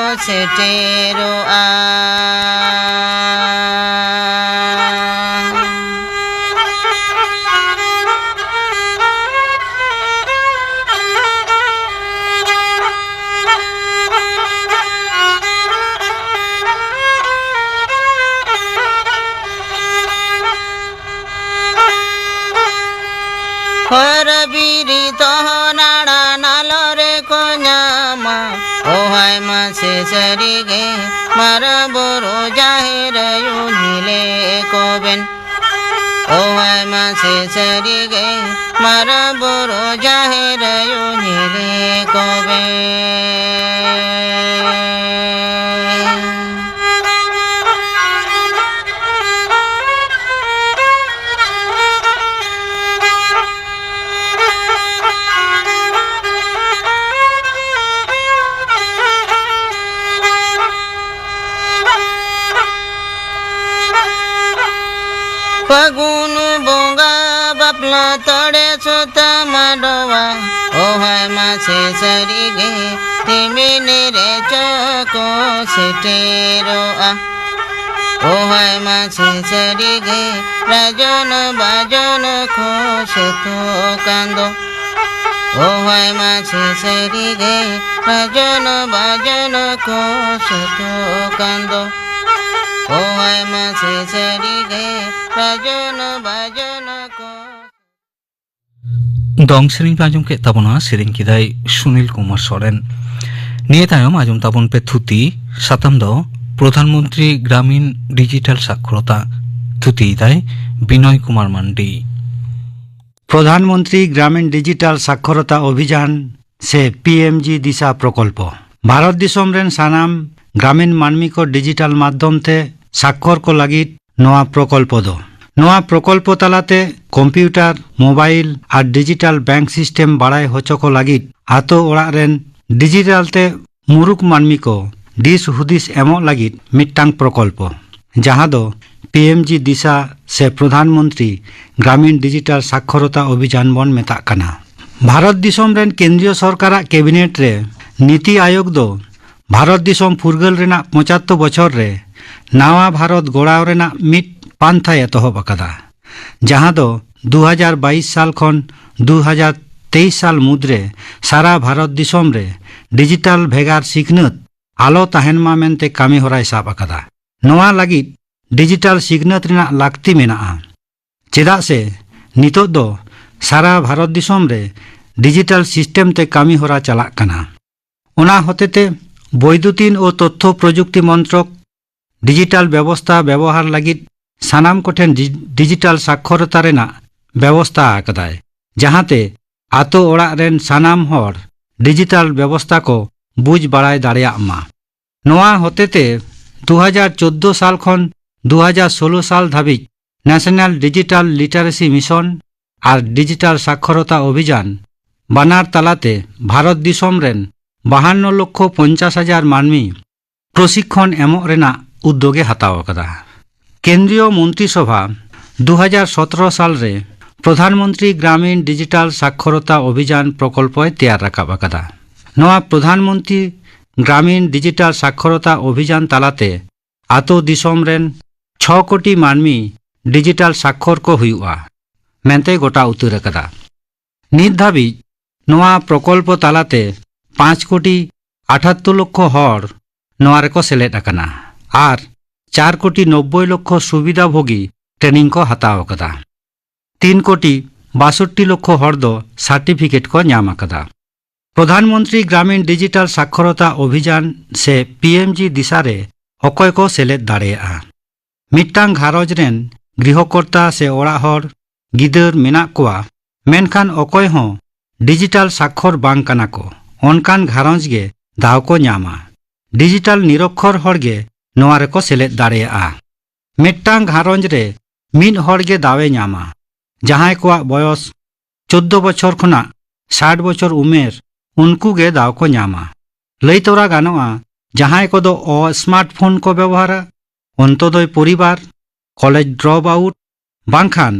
ᱥᱮᱴᱮᱨᱚᱜᱼᱟ᱾ ᱦᱚᱨ ᱵᱤᱨ ᱛᱚᱦᱚ ᱱᱟᱲᱟ ᱱᱟᱞᱚ ᱨᱮᱠᱚ ᱧᱟᱢᱟ᱾ ᱚᱦᱟᱭ ᱢᱟᱥᱮ ᱥᱟᱹᱨᱤᱜᱮ ᱢᱟᱨᱟᱝ ᱵᱩᱨᱩ ᱡᱟᱦᱮᱨ ᱟᱭᱳ ᱧᱮᱞᱮ ᱠᱚᱵᱮᱱ᱾ ᱚᱦᱟᱭ ᱢᱟᱥᱮ ᱥᱟᱹᱨᱤᱜᱮ ᱢᱟᱨᱟᱝ ᱵᱩᱨᱩ ᱡᱟᱦᱮᱨ ᱟᱭᱳ ᱧᱮᱞᱮ ᱠᱚᱵᱮᱱ᱾ ᱯᱷᱟᱹᱜᱩᱱ ᱵᱚᱸᱜᱟ ᱵᱟᱯᱞᱟ ᱛᱚᱲᱮ ᱥᱩᱛᱟᱹᱢ ᱟᱰᱚᱣᱟ᱾ ᱚᱦᱟᱭ ᱢᱟᱥᱮ ᱥᱟᱹᱨᱤᱜᱮ ᱛᱤᱢᱤᱱ ᱨᱮ ᱪᱚ ᱠᱚ ᱥᱮᱴᱮᱨᱚᱜᱼᱟ᱾ ᱚᱦᱟᱭ ᱢᱟᱥᱮ ᱥᱟᱹᱨᱤᱜᱮ ᱨᱟᱡᱚᱱ ᱵᱟᱡᱚᱱ ᱠᱚ ᱥᱟᱹᱛᱚᱜ ᱠᱟᱱ ᱫᱚ᱾ ᱚᱦᱟᱭ ᱢᱟᱥᱮ ᱥᱟᱹᱨᱤᱜᱮ ᱨᱟᱡᱚᱱ ᱵᱟᱡᱚᱱ ᱠᱚ ᱥᱟᱹᱛᱚᱜ ᱠᱟᱱ ᱫᱚ᱾ ᱚᱦᱟᱭ ᱢᱟᱥᱮ ᱥᱟᱹᱨᱤᱜᱮ ᱨᱟᱡᱚᱱ ᱵᱟᱡᱚᱱ ᱠᱚ᱾ ᱫᱚᱝ ᱥᱮᱨᱮᱧ ᱯᱮ ᱟᱸᱡᱚᱢ ᱠᱮᱫ ᱛᱟᱵᱚᱱᱟ, ᱥᱮᱨᱮᱧ ᱠᱮᱫᱟᱭ ᱥᱩᱱᱤᱞ ᱠᱩᱢᱟᱨ ᱥᱚᱨᱮᱱ᱾ ᱱᱤᱭᱟᱹ ᱛᱟᱭᱚᱢ ᱟᱸᱡᱚᱢ ᱛᱟᱵᱚᱱ ᱯᱮ ᱛᱷᱩᱛᱤ, ᱥᱟᱛᱟᱢ ᱫᱚ ᱯᱨᱚᱫᱷᱟᱱ ᱢᱚᱱᱛᱨᱤ ᱜᱨᱟᱢᱤᱱ ᱰᱤᱡᱤᱴᱟᱞ ᱥᱟᱠᱷᱨᱚᱛᱟ᱾ ᱛᱷᱩᱛᱤᱭᱮᱫᱟᱭ ᱵᱤᱱᱚᱭ ᱠᱩᱢᱟᱨ ᱢᱟᱱᱰᱤ᱾ ᱯᱨᱚᱫᱷᱟᱱ ᱢᱚᱱᱛᱨᱤ ᱜᱨᱟᱢᱤᱱ ᱰᱤᱡᱤᱴᱟᱞ ᱥᱟᱠᱷᱨᱚᱛᱟ ᱚᱵᱷᱤᱡᱟᱱ ᱥᱮ ᱯᱤ ᱮᱢ ᱡᱤ ᱫᱤᱥᱟ ᱯᱨᱚᱠᱚᱞᱯᱚ᱾ ᱵᱷᱟᱨᱚᱛ ᱫᱤᱥᱚᱢ ᱨᱮᱱ ᱥᱟᱱᱟᱢ ᱜᱨᱟᱢᱤᱱ ᱢᱟᱹᱱᱢᱤ ᱠᱚ ᱰᱤᱡᱤᱴᱟᱞ ᱢᱟᱫᱽᱫᱷᱚᱢ ᱛᱮ ᱥᱟᱠᱷᱚᱨ ᱠᱚ ᱞᱟᱹᱜᱤᱫ ᱱᱚᱣᱟ ᱯᱨᱚᱠᱚᱞᱯᱚ ᱫᱚ᱾ ᱱᱚᱣᱟ ᱯᱨᱚᱠᱚᱞᱯᱚ ᱛᱟᱞᱟᱛᱮ ᱠᱚᱢᱯᱤᱭᱩᱴᱟᱨ, ᱢᱳᱵᱟᱭᱤᱞ ᱟᱨ ᱰᱤᱡᱤᱴᱟᱞ ᱵᱮᱝᱠ ᱥᱤᱥᱴᱮᱢ ᱵᱟᱲᱟᱭ ᱦᱚᱪᱚ ᱠᱚ ᱞᱟᱹᱜᱤᱫ ᱟᱛᱳ ᱚᱲᱟᱜ ᱨᱮᱱ ᱰᱤᱡᱤᱴᱟᱞ ᱛᱮ ᱢᱩᱨᱩᱠ ᱢᱟᱹᱱᱢᱤ ᱠᱚ ᱫᱤᱥ ᱦᱩᱫᱤᱥ ᱮᱢᱚᱜ ᱞᱟᱹᱜᱤᱫ ᱢᱤᱫᱴᱟᱝ ᱯᱨᱚᱠᱚᱞᱯᱚ, ᱡᱟᱦᱟᱸ ᱫᱚ ᱯᱤ ᱮᱢ ᱡᱤ ᱫᱤᱥᱟ ᱥᱮ ᱯᱨᱚᱫᱷᱟᱱ ᱢᱚᱱᱛᱨᱤ ᱜᱨᱟᱢᱤᱱ ᱰᱤᱡᱤᱴᱟᱞ ᱥᱟᱠᱷᱚᱨᱚᱛᱟ ᱚᱵᱷᱤᱡᱟᱱ ᱵᱚᱱ ᱢᱮᱛᱟᱜ ᱠᱟᱱᱟ᱾ ᱵᱷᱟᱨᱚᱛ ᱫᱤᱥᱚᱢ ᱨᱮᱱ ᱠᱮᱱᱫᱨᱤᱭᱚ ᱥᱚᱨᱠᱟᱨᱟᱜ ᱠᱮᱵᱤᱱᱮᱴ ᱨᱮ ᱱᱤᱛᱤ ᱟᱭᱳᱜᱽ ᱫᱚ ᱵᱷᱟᱨᱚᱛ ᱫᱤᱥᱚᱢ ᱯᱷᱩᱨᱜᱟᱹᱞ ᱨᱮᱱᱟᱜ ᱯᱚᱸᱪᱟᱛᱛᱳᱨ ᱵᱚᱪᱷᱚᱨ ᱨᱮ ᱱᱟᱣᱟ ᱵᱷᱟᱨᱚᱛ ᱜᱚᱲᱟᱣ ᱨᱮᱱᱟᱜ ᱢᱤᱫ ᱯᱟᱱᱛᱷᱟᱭ ᱮᱛᱚᱦᱚᱵ ᱟᱠᱟᱫᱟ, ᱡᱟᱦᱟᱸ ᱫᱚ ᱫᱩ ᱦᱟᱡᱟᱨ ᱵᱟᱭᱤᱥ ᱥᱟᱞ ᱠᱷᱚᱱ ᱫᱩ ᱦᱟᱡᱟᱨ ᱛᱮᱭᱤᱥ ᱥᱟᱞ ᱢᱩᱫᱽᱨᱮ ᱥᱟᱨᱟ ᱵᱷᱟᱨᱚᱛ ᱫᱤᱥᱚᱢ ᱨᱮ ᱰᱤᱡᱤᱴᱟᱞ ᱵᱷᱮᱜᱟᱨ ᱥᱤᱠᱷᱱᱟᱹᱛ ᱟᱞᱚ ᱛᱟᱦᱮᱱ ᱢᱟ ᱢᱮᱱᱛᱮ ᱠᱟᱹᱢᱤ ᱦᱚᱨᱟᱭ ᱥᱟᱵ ᱟᱠᱟᱫᱟ᱾ ᱱᱚᱣᱟ ᱞᱟᱹᱜᱤᱫ ᱰᱤᱡᱤᱴᱟᱞ ᱥᱤᱠᱷᱱᱟᱹᱛ ᱨᱮᱱᱟᱜ ᱞᱟᱹᱠᱛᱤ ᱢᱮᱱᱟᱜᱼᱟ, ᱪᱮᱫᱟᱜ ᱥᱮ ᱱᱤᱛᱚᱜ ᱫᱚ ᱥᱟᱨᱟ ᱵᱷᱟᱨᱚᱛ ᱫᱤᱥᱚᱢ ᱨᱮ ᱰᱤᱡᱤᱴᱟᱞ ᱥᱤᱥᱴᱮᱢ ᱛᱮ ᱠᱟᱹᱢᱤ ᱦᱚᱨᱟ ᱪᱟᱞᱟᱜ ᱠᱟᱱᱟ᱾ ᱚᱱᱟ ᱦᱚᱛᱮᱛᱮ ᱵᱳᱭᱫᱩᱛᱤᱱ ᱳ ᱛᱚᱛᱛᱷᱚ ᱯᱨᱚᱡᱩᱠᱛᱤ ᱢᱚᱱᱛᱨᱚᱠ ᱰᱤᱡᱤᱴᱟᱞ ᱵᱮᱵᱚᱥᱛᱟ ᱵᱮᱵᱚᱦᱟᱨ ᱞᱟᱹᱜᱤᱫ ᱥᱟᱱᱟᱢ ᱠᱚᱴᱷᱮᱱ ᱰᱤ-, ᱰᱤᱡᱤᱴᱟᱞ ᱥᱟᱠᱷᱚᱨᱚᱛᱟ ᱨᱮᱱᱟᱜ ᱵᱮᱵᱚᱥᱛᱟ ᱟᱠᱟᱫᱟᱭ, ᱡᱟᱦᱟᱸᱛᱮ ᱟᱛᱳ ᱚᱲᱟᱜ ᱨᱮᱱ ᱥᱟᱱᱟᱢ ᱦᱚᱲ ᱰᱤᱡᱤᱴᱟᱞ ᱵᱮᱵᱚᱥᱛᱟ ᱠᱚ ᱵᱩᱡᱽ ᱵᱟᱲᱟᱭ ᱫᱟᱲᱮᱭᱟᱜ ᱢᱟ᱾ ᱱᱚᱣᱟ ᱦᱚᱛᱮᱛᱮ ᱫᱩ ᱦᱟᱡᱟᱨ ᱪᱳᱫᱽᱫᱳ ᱥᱟᱞ ᱠᱷᱚᱱ ᱫᱩ ᱦᱟᱡᱟᱨ ᱥᱳᱞᱳ ᱥᱟᱞ ᱫᱷᱟᱹᱵᱤᱡ ᱱᱮᱥᱱᱟᱞ ᱰᱤᱡᱤᱴᱟᱞ ᱞᱤᱴᱟᱨᱮᱥᱤ ᱢᱤᱥᱚᱱ ᱟᱨ ᱰᱤᱡᱤᱴᱟᱞ ᱥᱟᱠᱷᱚᱨᱚᱛᱟ ᱚᱵᱷᱤᱡᱟᱱ ᱵᱟᱱᱟᱨ ᱛᱟᱞᱟᱛᱮ ᱵᱷᱟᱨᱚᱛ ᱫᱤᱥᱚᱢ ᱨᱮᱱ ᱵᱟᱦᱟᱱᱱᱚ ᱞᱚᱠᱠᱷᱚ ᱯᱚᱧᱪᱟᱥ ᱦᱟᱡᱟᱨ ᱢᱟᱹᱱᱢᱤ ᱯᱨᱚᱥᱤᱠᱠᱷᱚᱱ ᱮᱢᱚᱜ ᱨᱮᱱᱟᱜ ᱩᱫᱽᱫᱳᱜᱽ ᱮ ᱦᱟᱛᱟᱣ ᱟᱠᱟᱫᱟ᱾ ᱠᱮᱱᱫᱨᱤᱭᱚ ᱢᱚᱱᱛᱨᱤ ᱥᱚᱵᱷᱟ ᱫᱩ ᱦᱟᱡᱟᱨ ᱥᱚᱛᱨᱚ ᱥᱟᱞ ᱨᱮ ᱯᱨᱚᱫᱷᱟᱱ ᱢᱚᱱᱛᱨᱤ ᱜᱨᱟᱢᱤᱱ ᱰᱤᱡᱤᱴᱟᱞ ᱥᱟᱠᱷᱚᱨᱚᱛᱟ ᱚᱵᱷᱤᱡᱟᱱ ᱯᱨᱚᱠᱚᱞᱯᱚᱭ ᱛᱮᱭᱟᱨ ᱨᱟᱠᱟᱵ ᱟᱠᱟᱫᱟ᱾ ᱱᱚᱣᱟ ᱯᱨᱚᱫᱷᱟᱱ ᱢᱚᱱᱛᱨᱤ ᱜᱨᱟᱢᱤᱱ ᱰᱤᱡᱤᱴᱟᱞ ᱥᱟᱠᱷᱚᱨᱚᱛᱟ ᱚᱵᱷᱤᱡᱟᱱ ᱛᱟᱞᱟᱛᱮ ᱟᱛᱳ ᱫᱤᱥᱚᱢ ᱨᱮᱱ ᱪᱷᱚ ᱠᱳᱴᱤ ᱢᱟᱹᱱᱢᱤ ᱰᱤᱡᱤᱴᱟᱞ ᱥᱟᱠᱷᱚᱨ ᱠᱚ ᱦᱩᱭᱩᱜᱼᱟ ᱢᱮᱱᱛᱮᱭ ᱜᱚᱴᱟ ᱩᱛᱟᱹᱨ ᱟᱠᱟᱫᱟ᱾ ᱱᱤᱛ ᱫᱷᱟᱹᱵᱤᱡ ᱱᱚᱣᱟ ᱯᱨᱚᱠᱚᱞᱯᱚ ᱛᱟᱞᱟᱛᱮ ᱯᱟᱸᱪ ᱠᱳᱴᱤ ᱟᱴᱷᱟᱛᱛᱳᱨ ᱞᱚᱠᱠᱷᱚ ᱦᱚᱲ ᱱᱚᱣᱟ ᱨᱮᱠᱚ ᱥᱮᱞᱮᱫ ᱟᱠᱟᱱᱟ ᱟᱨ ᱪᱟᱨ ᱠᱳᱴᱤ ᱱᱚᱵᱵᱳᱭ ᱞᱚᱠᱠᱷᱚ ᱥᱩᱵᱤᱫᱷᱟ ᱵᱷᱳᱜᱤ ᱴᱨᱮᱱᱤᱝ ᱠᱚ ᱦᱟᱛᱟᱣ ᱟᱠᱟᱫᱟ᱾ ᱛᱤᱱ ᱠᱳᱴᱤ ᱵᱟᱥᱚᱴᱴᱤ ᱞᱚᱠᱠᱷᱚ ᱦᱚᱲ ᱫᱚ ᱥᱟᱨᱴᱤᱯᱷᱤᱠᱮᱴ ᱠᱚ ᱧᱟᱢ ᱟᱠᱟᱫᱟ᱾ ᱯᱨᱚᱫᱷᱟᱱ ᱢᱚᱱᱛᱨᱤ ᱜᱨᱟᱢᱤᱱ ᱰᱤᱡᱤᱴᱟᱞ ᱥᱟᱠᱷᱚᱨᱚᱛᱟ ᱚᱵᱷᱤᱡᱟᱱ ᱥᱮ ᱯᱤ ᱮᱢ ᱡᱤ ᱫᱤᱥᱟ ᱨᱮ ᱚᱠᱚᱭ ᱠᱚ ᱥᱮᱞᱮᱫ ᱫᱟᱲᱮᱭᱟᱜᱼᱟ? ᱢᱤᱫᱴᱟᱝ ᱜᱷᱟᱨᱚᱸᱡᱽ ᱨᱮᱱ ᱜᱨᱤᱦᱚᱠᱚᱨᱛᱟ ᱥᱮ ᱚᱲᱟᱜ ᱦᱚᱲ, ᱜᱤᱫᱟᱹᱨ ᱢᱮᱱᱟᱜ ᱠᱚᱣᱟ, ᱢᱮᱱᱠᱷᱟᱱ ᱚᱠᱚᱭ ᱦᱚᱸ ᱰᱤᱡᱤᱴᱟᱞ ᱥᱟᱠᱷᱚᱨ ᱵᱟᱝ ᱠᱟᱱᱟ ᱠᱚ, ᱚᱱᱠᱟᱱ ᱜᱷᱟᱨᱚᱸᱡᱽ ᱜᱮ ᱫᱟᱣ ᱠᱚ ᱧᱟᱢᱟ᱾ ᱰᱤᱡᱤᱴᱟᱞ ᱱᱤᱨᱚᱠᱠᱷᱚᱨ ᱦᱚᱲ ᱜᱮ ᱱᱚᱣᱟ ᱨᱮᱠᱚ ᱥᱮᱞᱮᱫ ᱫᱟᱲᱮᱭᱟᱜᱼᱟ᱾ ᱢᱤᱫᱴᱟᱝ ᱜᱷᱟᱨᱚᱸᱡᱽ ᱨᱮ ᱢᱤᱫ ᱦᱚᱲ ᱜᱮ ᱫᱟᱣ ᱮ ᱧᱟᱢᱟ᱾ ᱡᱟᱦᱟᱸᱭ ᱠᱚᱣᱟᱜ ᱵᱚᱭᱚᱥ ᱪᱳᱫᱽᱫᱳ ᱵᱚᱪᱷᱚᱨ ᱠᱷᱚᱱᱟᱜ ᱥᱟᱴ ᱵᱚᱪᱷᱚᱨ ᱩᱢᱮᱨ, ᱩᱱᱠᱩ ᱜᱮ ᱫᱟᱣ ᱠᱚ ᱧᱟᱢᱟ᱾ ᱞᱟᱹᱭ ᱛᱚᱨᱟ ᱜᱟᱱᱚᱜᱼᱟ, ᱡᱟᱦᱟᱸᱭ ᱠᱚᱫᱚ ᱚ ᱥᱢᱟᱨᱴᱯᱷᱳᱱ ᱠᱚ ᱵᱮᱵᱚᱦᱟᱨᱟ, ᱚᱱᱛᱳᱫᱚᱭ ᱯᱚᱨᱤᱵᱟᱨ, ᱠᱚᱞᱮᱡᱽ ᱰᱨᱚᱯ ᱟᱣᱩᱴ, ᱵᱟᱝᱠᱷᱟᱱ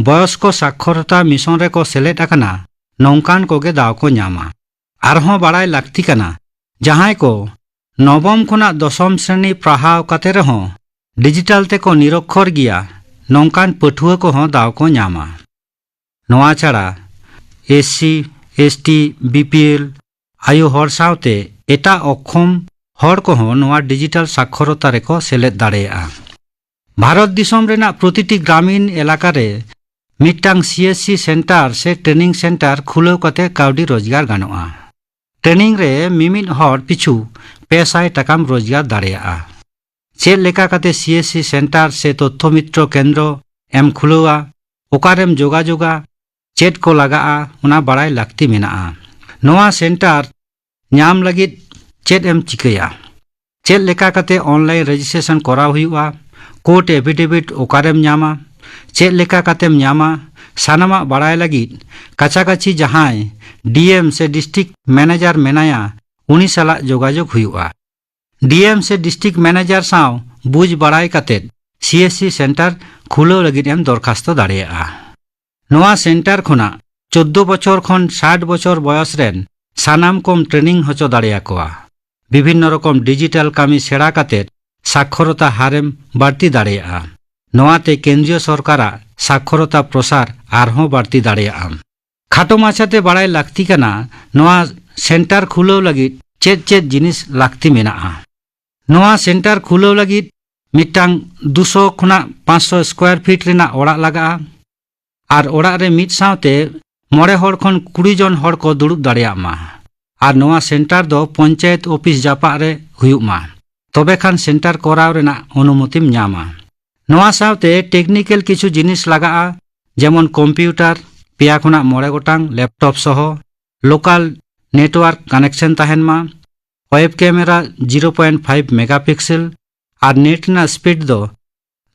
ᱵᱚᱭᱚᱥ ᱠᱚ ᱥᱟᱠᱷᱚᱨᱚᱛᱟ ᱢᱤᱥᱚᱱ ᱨᱮᱠᱚ ᱥᱮᱞᱮᱫ ᱟᱠᱟᱱᱟ, ᱱᱚᱝᱠᱟᱱ ᱠᱚᱜᱮ ᱫᱟᱣ ᱠᱚ ᱧᱟᱢᱟ᱾ ᱟᱨᱦᱚᱸ ᱵᱟᱲᱟᱭ ᱞᱟᱹᱠᱛᱤ ᱠᱟᱱᱟ, ᱡᱟᱦᱟᱸᱭ ᱠᱚ ᱱᱚᱵᱚᱢ ᱠᱷᱚᱱᱟᱜ ᱫᱚᱥᱚᱢ ᱥᱨᱮᱱᱤ ᱯᱟᱲᱦᱟᱣ ᱠᱟᱛᱮ ᱨᱮᱦᱚᱸ ᱰᱤᱡᱤᱴᱟᱞ ᱛᱮᱠᱚ ᱱᱤᱨᱚᱠᱠᱷᱚᱨ ᱜᱮᱭᱟ, ᱱᱚᱝᱠᱟᱱ ᱯᱟᱹᱴᱷᱩᱣᱟᱹ ᱠᱚᱦᱚᱸ ᱫᱟᱣ ᱠᱚ ᱧᱟᱢᱟ᱾ ᱱᱚᱣᱟ ᱪᱷᱟᱲᱟ S C, S T, B P L, ᱟᱭᱳ ᱦᱚᱲ ᱥᱟᱶᱛᱮ ᱮᱴᱟᱜ ᱚᱠᱠᱷᱚᱢ ᱦᱚᱲ ᱠᱚᱦᱚᱸ ᱱᱚᱣᱟ ᱰᱤᱡᱤᱴᱟᱞ ᱥᱟᱠᱷᱚᱨᱚᱛᱟ ᱨᱮᱠᱚ ᱥᱮᱞᱮᱫ ᱫᱟᱲᱮᱭᱟᱜᱼᱟ᱾ ᱵᱷᱟᱨᱚᱛ ᱫᱤᱥᱚᱢ ᱨᱮᱱᱟᱜ ᱯᱨᱚᱛᱤᱴᱤ ᱜᱨᱟᱢᱤᱱ ᱮᱞᱟᱠᱟ ᱨᱮ ᱢᱤᱫᱴᱟᱝ ᱥᱤ ᱮᱥ ᱥᱤ ᱥᱮᱱᱴᱟᱨ ᱥᱮ ᱴᱨᱮᱱᱤᱝ ᱥᱮᱱᱴᱟᱨ ᱠᱷᱩᱞᱟᱹᱣ ᱠᱟᱛᱮ ᱠᱟᱹᱣᱰᱤ ᱨᱳᱡᱽᱜᱟᱨ ᱜᱟᱱᱚᱜᱼᱟ᱾ ᱴᱨᱮᱱᱤᱝ ᱨᱮ ᱢᱤᱢᱤᱫ ᱦᱚᱲ ᱯᱤᱪᱷᱩ ᱯᱮ ᱥᱟᱭ ᱴᱟᱠᱟᱢ ᱨᱳᱡᱽᱜᱟᱨ ᱫᱟᱲᱮᱭᱟᱜᱼᱟ᱾ ᱪᱮᱫ ᱞᱮᱠᱟ ᱠᱟᱛᱮ ᱥᱤ ᱮᱥ ᱥᱤ ᱥᱮᱱᱴᱟᱨ ᱥᱮ ᱛᱚᱛᱛᱷᱚ ᱢᱤᱛᱨᱚ ᱠᱮᱱᱫᱨᱚ ᱮᱢ ᱠᱷᱩᱞᱟᱹᱣᱟ, ᱚᱠᱟᱨᱮᱢ ᱡᱳᱜᱟᱡᱳᱜᱟ, ᱪᱮᱫ ᱠᱚ ᱞᱟᱜᱟᱜᱼᱟ, ᱚᱱᱟ ᱵᱟᱲᱟᱭ ᱞᱟᱹᱠᱛᱤ ᱢᱮᱱᱟᱜᱼᱟ᱾ ᱱᱚᱣᱟ ᱥᱮᱱᱴᱟᱨ ᱧᱟᱢ ᱞᱟᱹᱜᱤᱫ ᱪᱮᱫ ᱮᱢ ᱪᱤᱠᱟᱹᱭᱟ? ᱪᱮᱫ ᱞᱮᱠᱟ ᱠᱟᱛᱮ ᱚᱱᱞᱟᱭᱤᱱ ᱨᱮᱡᱤᱥᱴᱨᱮᱥᱚᱱ ᱠᱚᱨᱟᱣ ᱦᱩᱭᱩᱜᱼᱟ? ᱠᱳᱨᱴ ᱮᱯᱷᱤᱰᱮᱵᱷᱤᱴ ᱚᱠᱟᱨᱮᱢ ᱧᱟᱢᱟ? ᱪᱮᱫ ᱞᱮᱠᱟ ᱠᱟᱛᱮᱢ ᱧᱟᱢᱟ? ᱥᱟᱱᱟᱢᱟᱜ ᱵᱟᱲᱟᱭ ᱞᱟᱹᱜᱤᱫ ᱠᱟᱪᱷᱟᱠᱟᱪᱷᱤ ᱡᱟᱦᱟᱸᱭ ᱰᱤ ᱮᱢ ᱥᱮ ᱰᱤᱥᱴᱨᱤᱠᱴ ᱢᱮᱱᱮᱡᱟᱨ ᱢᱮᱱᱟᱭᱟ, ᱩᱱᱤ ᱥᱟᱞᱟᱜ ᱡᱳᱜᱟᱡᱳᱜᱽ ᱦᱩᱭᱩᱜᱼᱟ᱾ ᱰᱤ ᱮᱢ ᱥᱮ ᱰᱤᱥᱴᱨᱤᱠᱴ ᱢᱮᱱᱮᱡᱟᱨ ᱥᱟᱶ ᱵᱩᱡᱽ ᱵᱟᱲᱟᱭ ᱠᱟᱛᱮ ᱥᱤ ᱮᱥ ᱥᱤ ᱥᱮᱱᱴᱟᱨ ᱠᱷᱩᱞᱟᱹᱣ ᱞᱟᱹᱜᱤᱫ ᱮᱢ ᱫᱚᱨᱠᱷᱟᱥᱛᱚ ᱫᱟᱲᱮᱭᱟᱜᱼᱟ᱾ ᱱᱚᱣᱟ ᱥᱮᱱᱴᱟᱨ ᱠᱷᱚᱱᱟᱜ ᱪᱳᱫᱽᱫᱳ ᱵᱚᱪᱷᱚᱨ ᱠᱷᱚᱱ ᱥᱟᱴ ᱵᱚᱪᱷᱚᱨ ᱵᱚᱭᱚᱥ ᱨᱮᱱ ᱥᱟᱱᱟᱢ ᱠᱚᱢ ᱴᱨᱮᱱᱤᱝ ᱦᱚᱪᱚ ᱫᱟᱲᱮᱭᱟᱠᱚᱣᱟ᱾ ᱵᱤᱵᱷᱤᱱᱱᱚ ᱨᱚᱠᱚᱢ ᱰᱤᱡᱤᱴᱟᱞ ᱠᱟᱹᱢᱤ ᱥᱮᱬᱟ ᱠᱟᱛᱮ ᱥᱟᱠᱷᱚᱨᱚᱛᱟ ᱦᱟᱨᱮᱢ ᱵᱟᱹᱲᱛᱤ ᱫᱟᱲᱮᱭᱟᱜᱼᱟ᱾ ᱱᱚᱣᱟᱛᱮ ᱠᱮᱱᱫᱨᱤᱭᱚ ᱥᱚᱨᱠᱟᱨᱟᱜ ᱥᱟᱠᱷᱚᱨᱚᱛᱟ ᱯᱨᱚᱥᱟᱨ ᱟᱨᱦᱚᱸ ᱵᱟᱹᱲᱛᱤ ᱫᱟᱲᱮᱭᱟᱜᱼᱟ᱾ ᱠᱷᱟᱴᱚ ᱢᱟᱪᱷᱟᱛᱮ ᱵᱟᱲᱟᱭ ᱞᱟᱹᱠᱛᱤ ᱠᱟᱱᱟ, ᱱᱚᱣᱟ ᱥᱮᱱᱴᱟᱨ ᱠᱷᱩᱞᱟᱹᱣ ᱞᱟᱹᱜᱤᱫ ᱪᱮᱫ ᱪᱮᱫ ᱡᱤᱱᱤᱥ ᱞᱟᱹᱠᱛᱤ ᱢᱮᱱᱟᱜᱼᱟ? ᱱᱚᱣᱟ ᱥᱮᱱᱴᱟᱨ ᱠᱷᱩᱞᱟᱹᱣ ᱞᱟᱹᱜᱤᱫ ᱢᱤᱫᱴᱟᱝ ᱫᱩᱥᱚ ᱠᱷᱚᱱᱟᱜ ᱯᱟᱸᱪᱥᱚ ᱥᱠᱚᱭᱟᱨ ᱯᱷᱤᱴ ᱨᱮᱱᱟᱜ ᱚᱲᱟᱜ ᱞᱟᱜᱟᱜᱼᱟ᱾ ᱟᱨ ᱚᱲᱟᱜ ᱨᱮ ᱢᱤᱫ ᱥᱟᱶᱛᱮ ᱢᱚᱬᱮ ᱦᱚᱲ ᱠᱷᱚᱱ ᱠᱩᱲᱤ ᱡᱚᱱ ᱦᱚᱲ ᱠᱚ ᱫᱩᱲᱩᱵ ᱫᱟᱲᱮᱭᱟᱜ ᱢᱟ᱾ ᱟᱨ ᱱᱚᱣᱟ ᱥᱮᱱᱴᱟᱨ ᱫᱚ ᱯᱚᱧᱪᱟᱭᱮᱛ ᱚᱯᱷᱤᱥ ᱡᱟᱯᱟᱜ ᱨᱮ ᱦᱩᱭᱩᱜ ᱢᱟ, ᱛᱚᱵᱮ ᱠᱷᱟᱱ ᱥᱮᱱᱴᱟᱨ ᱠᱚᱨᱟᱣ ᱨᱮᱱᱟᱜ ᱚᱱᱩᱢᱚᱛᱤᱢ ᱧᱟᱢᱟ᱾ ᱱᱚᱣᱟ ᱥᱟᱶᱛᱮ ᱴᱮᱠᱱᱤᱠᱮᱞ ᱠᱤᱪᱷᱩ ᱡᱤᱱᱤᱥ ᱞᱟᱜᱟᱜᱼᱟ, ᱡᱮᱢᱚᱱ ᱠᱚᱢᱯᱤᱭᱩᱴᱟᱨ ᱯᱮᱭᱟ ᱠᱷᱚᱱᱟᱜ ᱢᱚᱬᱮ ᱜᱚᱴᱟᱝ, ᱞᱮᱯᱴᱚᱯ ᱥᱚᱦᱚ, ᱞᱳᱠᱟᱞ ᱱᱮᱴᱣᱟᱨᱠ ᱠᱟᱱᱮᱠᱥᱚᱱ ᱛᱟᱦᱮᱱ ᱢᱟ, web camera zero point five megapixel, ᱟᱨ ᱱᱮᱴ ᱨᱮᱱᱟᱜ ᱥᱯᱤᱰ ᱫᱚ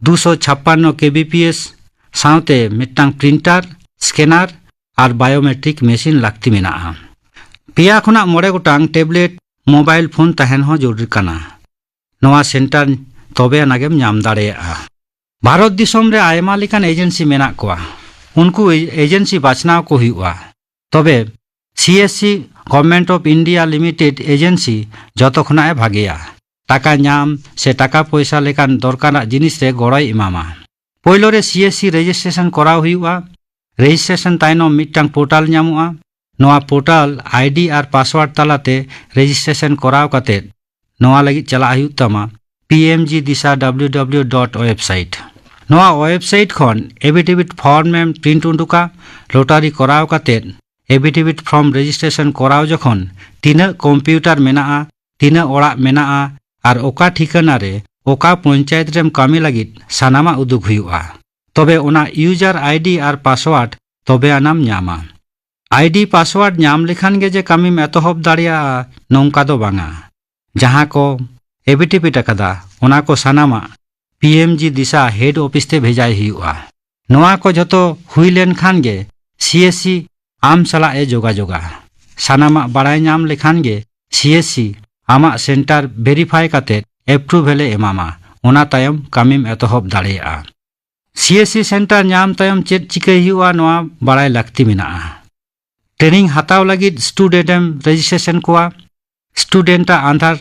ᱫᱩᱥᱚ ᱪᱷᱟᱯᱯᱟᱱᱱᱚ ᱠᱮ ᱵᱤ ᱯᱤ ᱮᱥ ᱥᱟᱶᱛᱮ ᱢᱤᱫᱴᱟᱝ ᱯᱨᱤᱱᱴᱟᱨ, ᱥᱠᱮᱱᱟᱨ ᱟᱨ ᱵᱟᱭᱳᱢᱮᱴᱨᱤᱠ ᱢᱮᱥᱤᱱ ᱞᱟᱹᱠᱛᱤ ᱢᱮᱱᱟᱜᱼᱟ᱾ ᱯᱮᱭᱟ ᱠᱷᱚᱱᱟᱜ ᱢᱚᱬᱮ ᱜᱚᱴᱟᱝ ᱴᱮᱵᱞᱮᱴ, ᱢᱳᱵᱟᱭᱤᱞ ᱯᱷᱳᱱ ᱛᱟᱦᱮᱱ ᱦᱚᱸ ᱡᱚᱨᱩᱨᱤ ᱠᱟᱱᱟ᱾ ᱱᱚᱣᱟ ᱥᱮᱱᱴᱟᱨ ᱛᱚᱵᱮ ᱟᱱᱟᱜᱮᱢ ᱧᱟᱢ ᱫᱟᱲᱮᱭᱟᱜᱼᱟ᱾ ᱵᱷᱟᱨᱚᱛ ᱫᱤᱥᱚᱢ ᱨᱮ ᱟᱭᱢᱟ ᱞᱮᱠᱟᱱ ᱮᱡᱮᱱᱥᱤ ᱢᱮᱱᱟᱜ ᱠᱚᱣᱟ᱾ ᱩᱱᱠᱩ ᱮᱡᱮᱱᱥᱤ ᱵᱟᱪᱷᱱᱟᱣ ᱠᱚ ᱦᱩᱭᱩᱜᱼᱟ᱾ ᱛᱚᱵᱮ C S C Government of India Limited agency ᱡᱚᱛᱚ ᱠᱷᱚᱱᱟᱜ ᱮ ᱵᱷᱟᱜᱮᱭᱟ᱾ ᱴᱟᱠᱟ ᱧᱟᱢ ᱥᱮ ᱴᱟᱠᱟ ᱯᱚᱭᱥᱟ ᱞᱮᱠᱟᱱ ᱫᱚᱨᱠᱟᱨᱟᱜ ᱡᱤᱱᱤᱥ ᱨᱮ ᱜᱚᱲᱚᱭ ᱮᱢᱟᱢᱟ᱾ ᱯᱳᱭᱞᱳ ᱨᱮ ᱥᱤ ᱮᱥ ᱥᱤ ᱨᱮᱡᱤᱥᱴᱨᱮᱥᱚᱱ ᱠᱚᱨᱟᱣ ᱦᱩᱭᱩᱜᱼᱟ᱾ ᱨᱮᱡᱤᱥᱴᱨᱮᱥᱚᱱ ᱛᱟᱭᱱᱚᱢ ᱢᱤᱫᱴᱟᱝ ᱯᱳᱨᱴᱟᱞ ᱧᱟᱢᱚᱜᱼᱟ᱾ ᱱᱚᱣᱟ ᱯᱳᱨᱴᱟᱞ ᱟᱭ ᱰᱤ ᱟᱨ ᱯᱟᱥᱣᱟᱨᱰ ᱛᱟᱞᱟᱛᱮ ᱨᱮᱡᱤᱥᱴᱨᱮᱥᱚᱱ ᱠᱚᱨᱟᱣ ᱠᱟᱛᱮ ᱱᱚᱣᱟ ᱞᱟᱹᱜᱤᱫ ᱪᱟᱞᱟᱜ ᱦᱩᱭᱩᱜ ᱛᱟᱢᱟ ᱯᱤ ᱮᱢ ᱡᱤ ᱫᱤᱥᱟ W W W dot website. ᱱᱚᱣᱟ ᱳᱭᱮᱵᱽᱥᱟᱭᱤᱴ ᱠᱷᱚᱱ ᱮᱯᱷᱤᱰᱮᱵᱷᱤᱴ ᱯᱷᱚᱨᱢ ᱮᱢ ᱯᱨᱤᱱᱴ ᱩᱰᱩᱠᱟ, ᱞᱚᱴᱟᱨᱤ ᱠᱚᱨᱟᱣ ᱠᱟᱛᱮ ᱮᱯᱷᱤᱰᱮᱵᱷᱤᱴ ᱯᱷᱚᱨᱢ ᱨᱮᱡᱤᱥᱴᱨᱮᱥᱚᱱ ᱠᱚᱨᱟᱣ ᱡᱚᱠᱷᱚᱱ ᱛᱤᱱᱟᱹᱜ ᱠᱚᱢᱯᱤᱭᱩᱴᱟᱨ ᱢᱮᱱᱟᱜᱼᱟ, ᱛᱤᱱᱟᱹᱜ ᱚᱲᱟᱜ ᱢᱮᱱᱟᱜᱼᱟ ᱟᱨ ᱚᱠᱟ ᱴᱷᱤᱠᱟᱹᱱᱟ ᱨᱮ ᱚᱠᱟ ᱯᱚᱧᱪᱟᱭᱮᱛ ᱨᱮᱢ ᱠᱟᱹᱢᱤ ᱞᱟᱹᱜᱤᱫ ᱥᱟᱱᱟᱢᱟᱜ ᱩᱫᱩᱜ ᱦᱩᱭᱩᱜᱼᱟ᱾ ᱛᱚᱵᱮ ᱚᱱᱟ ᱤᱭᱩᱡᱟᱨ ᱟᱭ ᱰᱤ ᱟᱨ ᱯᱟᱥᱣᱟᱨᱰ ᱛᱚᱵᱮ ᱟᱱᱟᱢ ᱧᱟᱢᱟ᱾ ᱟᱭ ᱰᱤ ᱯᱟᱥᱣᱟᱨᱰ ᱧᱟᱢ ᱞᱮᱠᱷᱟᱱ ᱜᱮ ᱡᱮ ᱠᱟᱹᱢᱤᱢ ᱮᱛᱚᱦᱚᱵ ᱫᱟᱲᱮᱭᱟᱜᱼᱟ, ᱱᱚᱝᱠᱟ ᱫᱚ ᱵᱟᱝᱟ᱾ ᱡᱟᱦᱟᱸ ᱠᱚ ᱮᱯᱷᱤᱰᱮᱵᱷᱤᱴ ᱟᱠᱟᱫᱟ, ᱚᱱᱟ ᱠᱚ ᱥᱟᱱᱟᱢᱟᱜ P M G ᱫᱤᱥᱟ head office ᱛᱮ ᱵᱷᱮᱡᱟᱭ ᱦᱩᱭᱩᱜᱼᱟ᱾ ᱱᱚᱣᱟ ᱠᱚ ᱡᱷᱚᱛᱚ ᱦᱩᱭ ᱞᱮᱱ ᱠᱷᱟᱱ ᱜᱮ ᱥᱤ ᱮᱥ ᱥᱤ ᱟᱢ ᱥᱟᱞᱟᱜ ᱮ ᱡᱳᱜᱟᱡᱳᱜᱟ᱾ ᱥᱟᱱᱟᱢᱟᱜ ᱵᱟᱲᱟᱭ ᱧᱟᱢ ᱞᱮᱠᱷᱟᱱ ᱜᱮ ᱥᱤ ᱮᱥ ᱥᱤ ᱟᱢᱟᱜ ᱥᱮᱱᱴᱟᱨ ᱵᱷᱮᱨᱤᱯᱷᱟᱭ ᱠᱟᱛᱮ ᱮᱯᱨᱩᱵᱷᱮᱞ ᱮ ᱮᱢᱟᱢᱟ᱾ ᱚᱱᱟ ᱛᱟᱭᱚᱢ ᱠᱟᱹᱢᱤᱢ ᱮᱛᱚᱦᱚᱵ ᱫᱟᱲᱮᱭᱟᱜᱼᱟ᱾ ᱥᱤ ᱮᱥ ᱥᱤ ᱥᱮᱱᱴᱟᱨ ᱧᱟᱢ ᱛᱟᱭᱚᱢ ᱪᱮᱫ ᱪᱤᱠᱟᱹᱭ ᱦᱩᱭᱩᱜᱼᱟ, ᱱᱚᱣᱟ ᱵᱟᱲᱟᱭ ᱞᱟᱹᱠᱛᱤ ᱢᱮᱱᱟᱜᱼᱟ᱾ ᱴᱨᱮᱱᱤᱝ ᱦᱟᱛᱟᱣ ᱞᱟᱹᱜᱤᱫ ᱥᱴᱩᱰᱮᱱᱴ ᱮᱢ ᱨᱮᱡᱤᱥᱴᱨᱮᱥᱚᱱ ᱠᱚᱣᱟ᱾ ᱥᱴᱩᱰᱮᱱᱴ ᱟᱜ ᱟᱫᱷᱟᱨ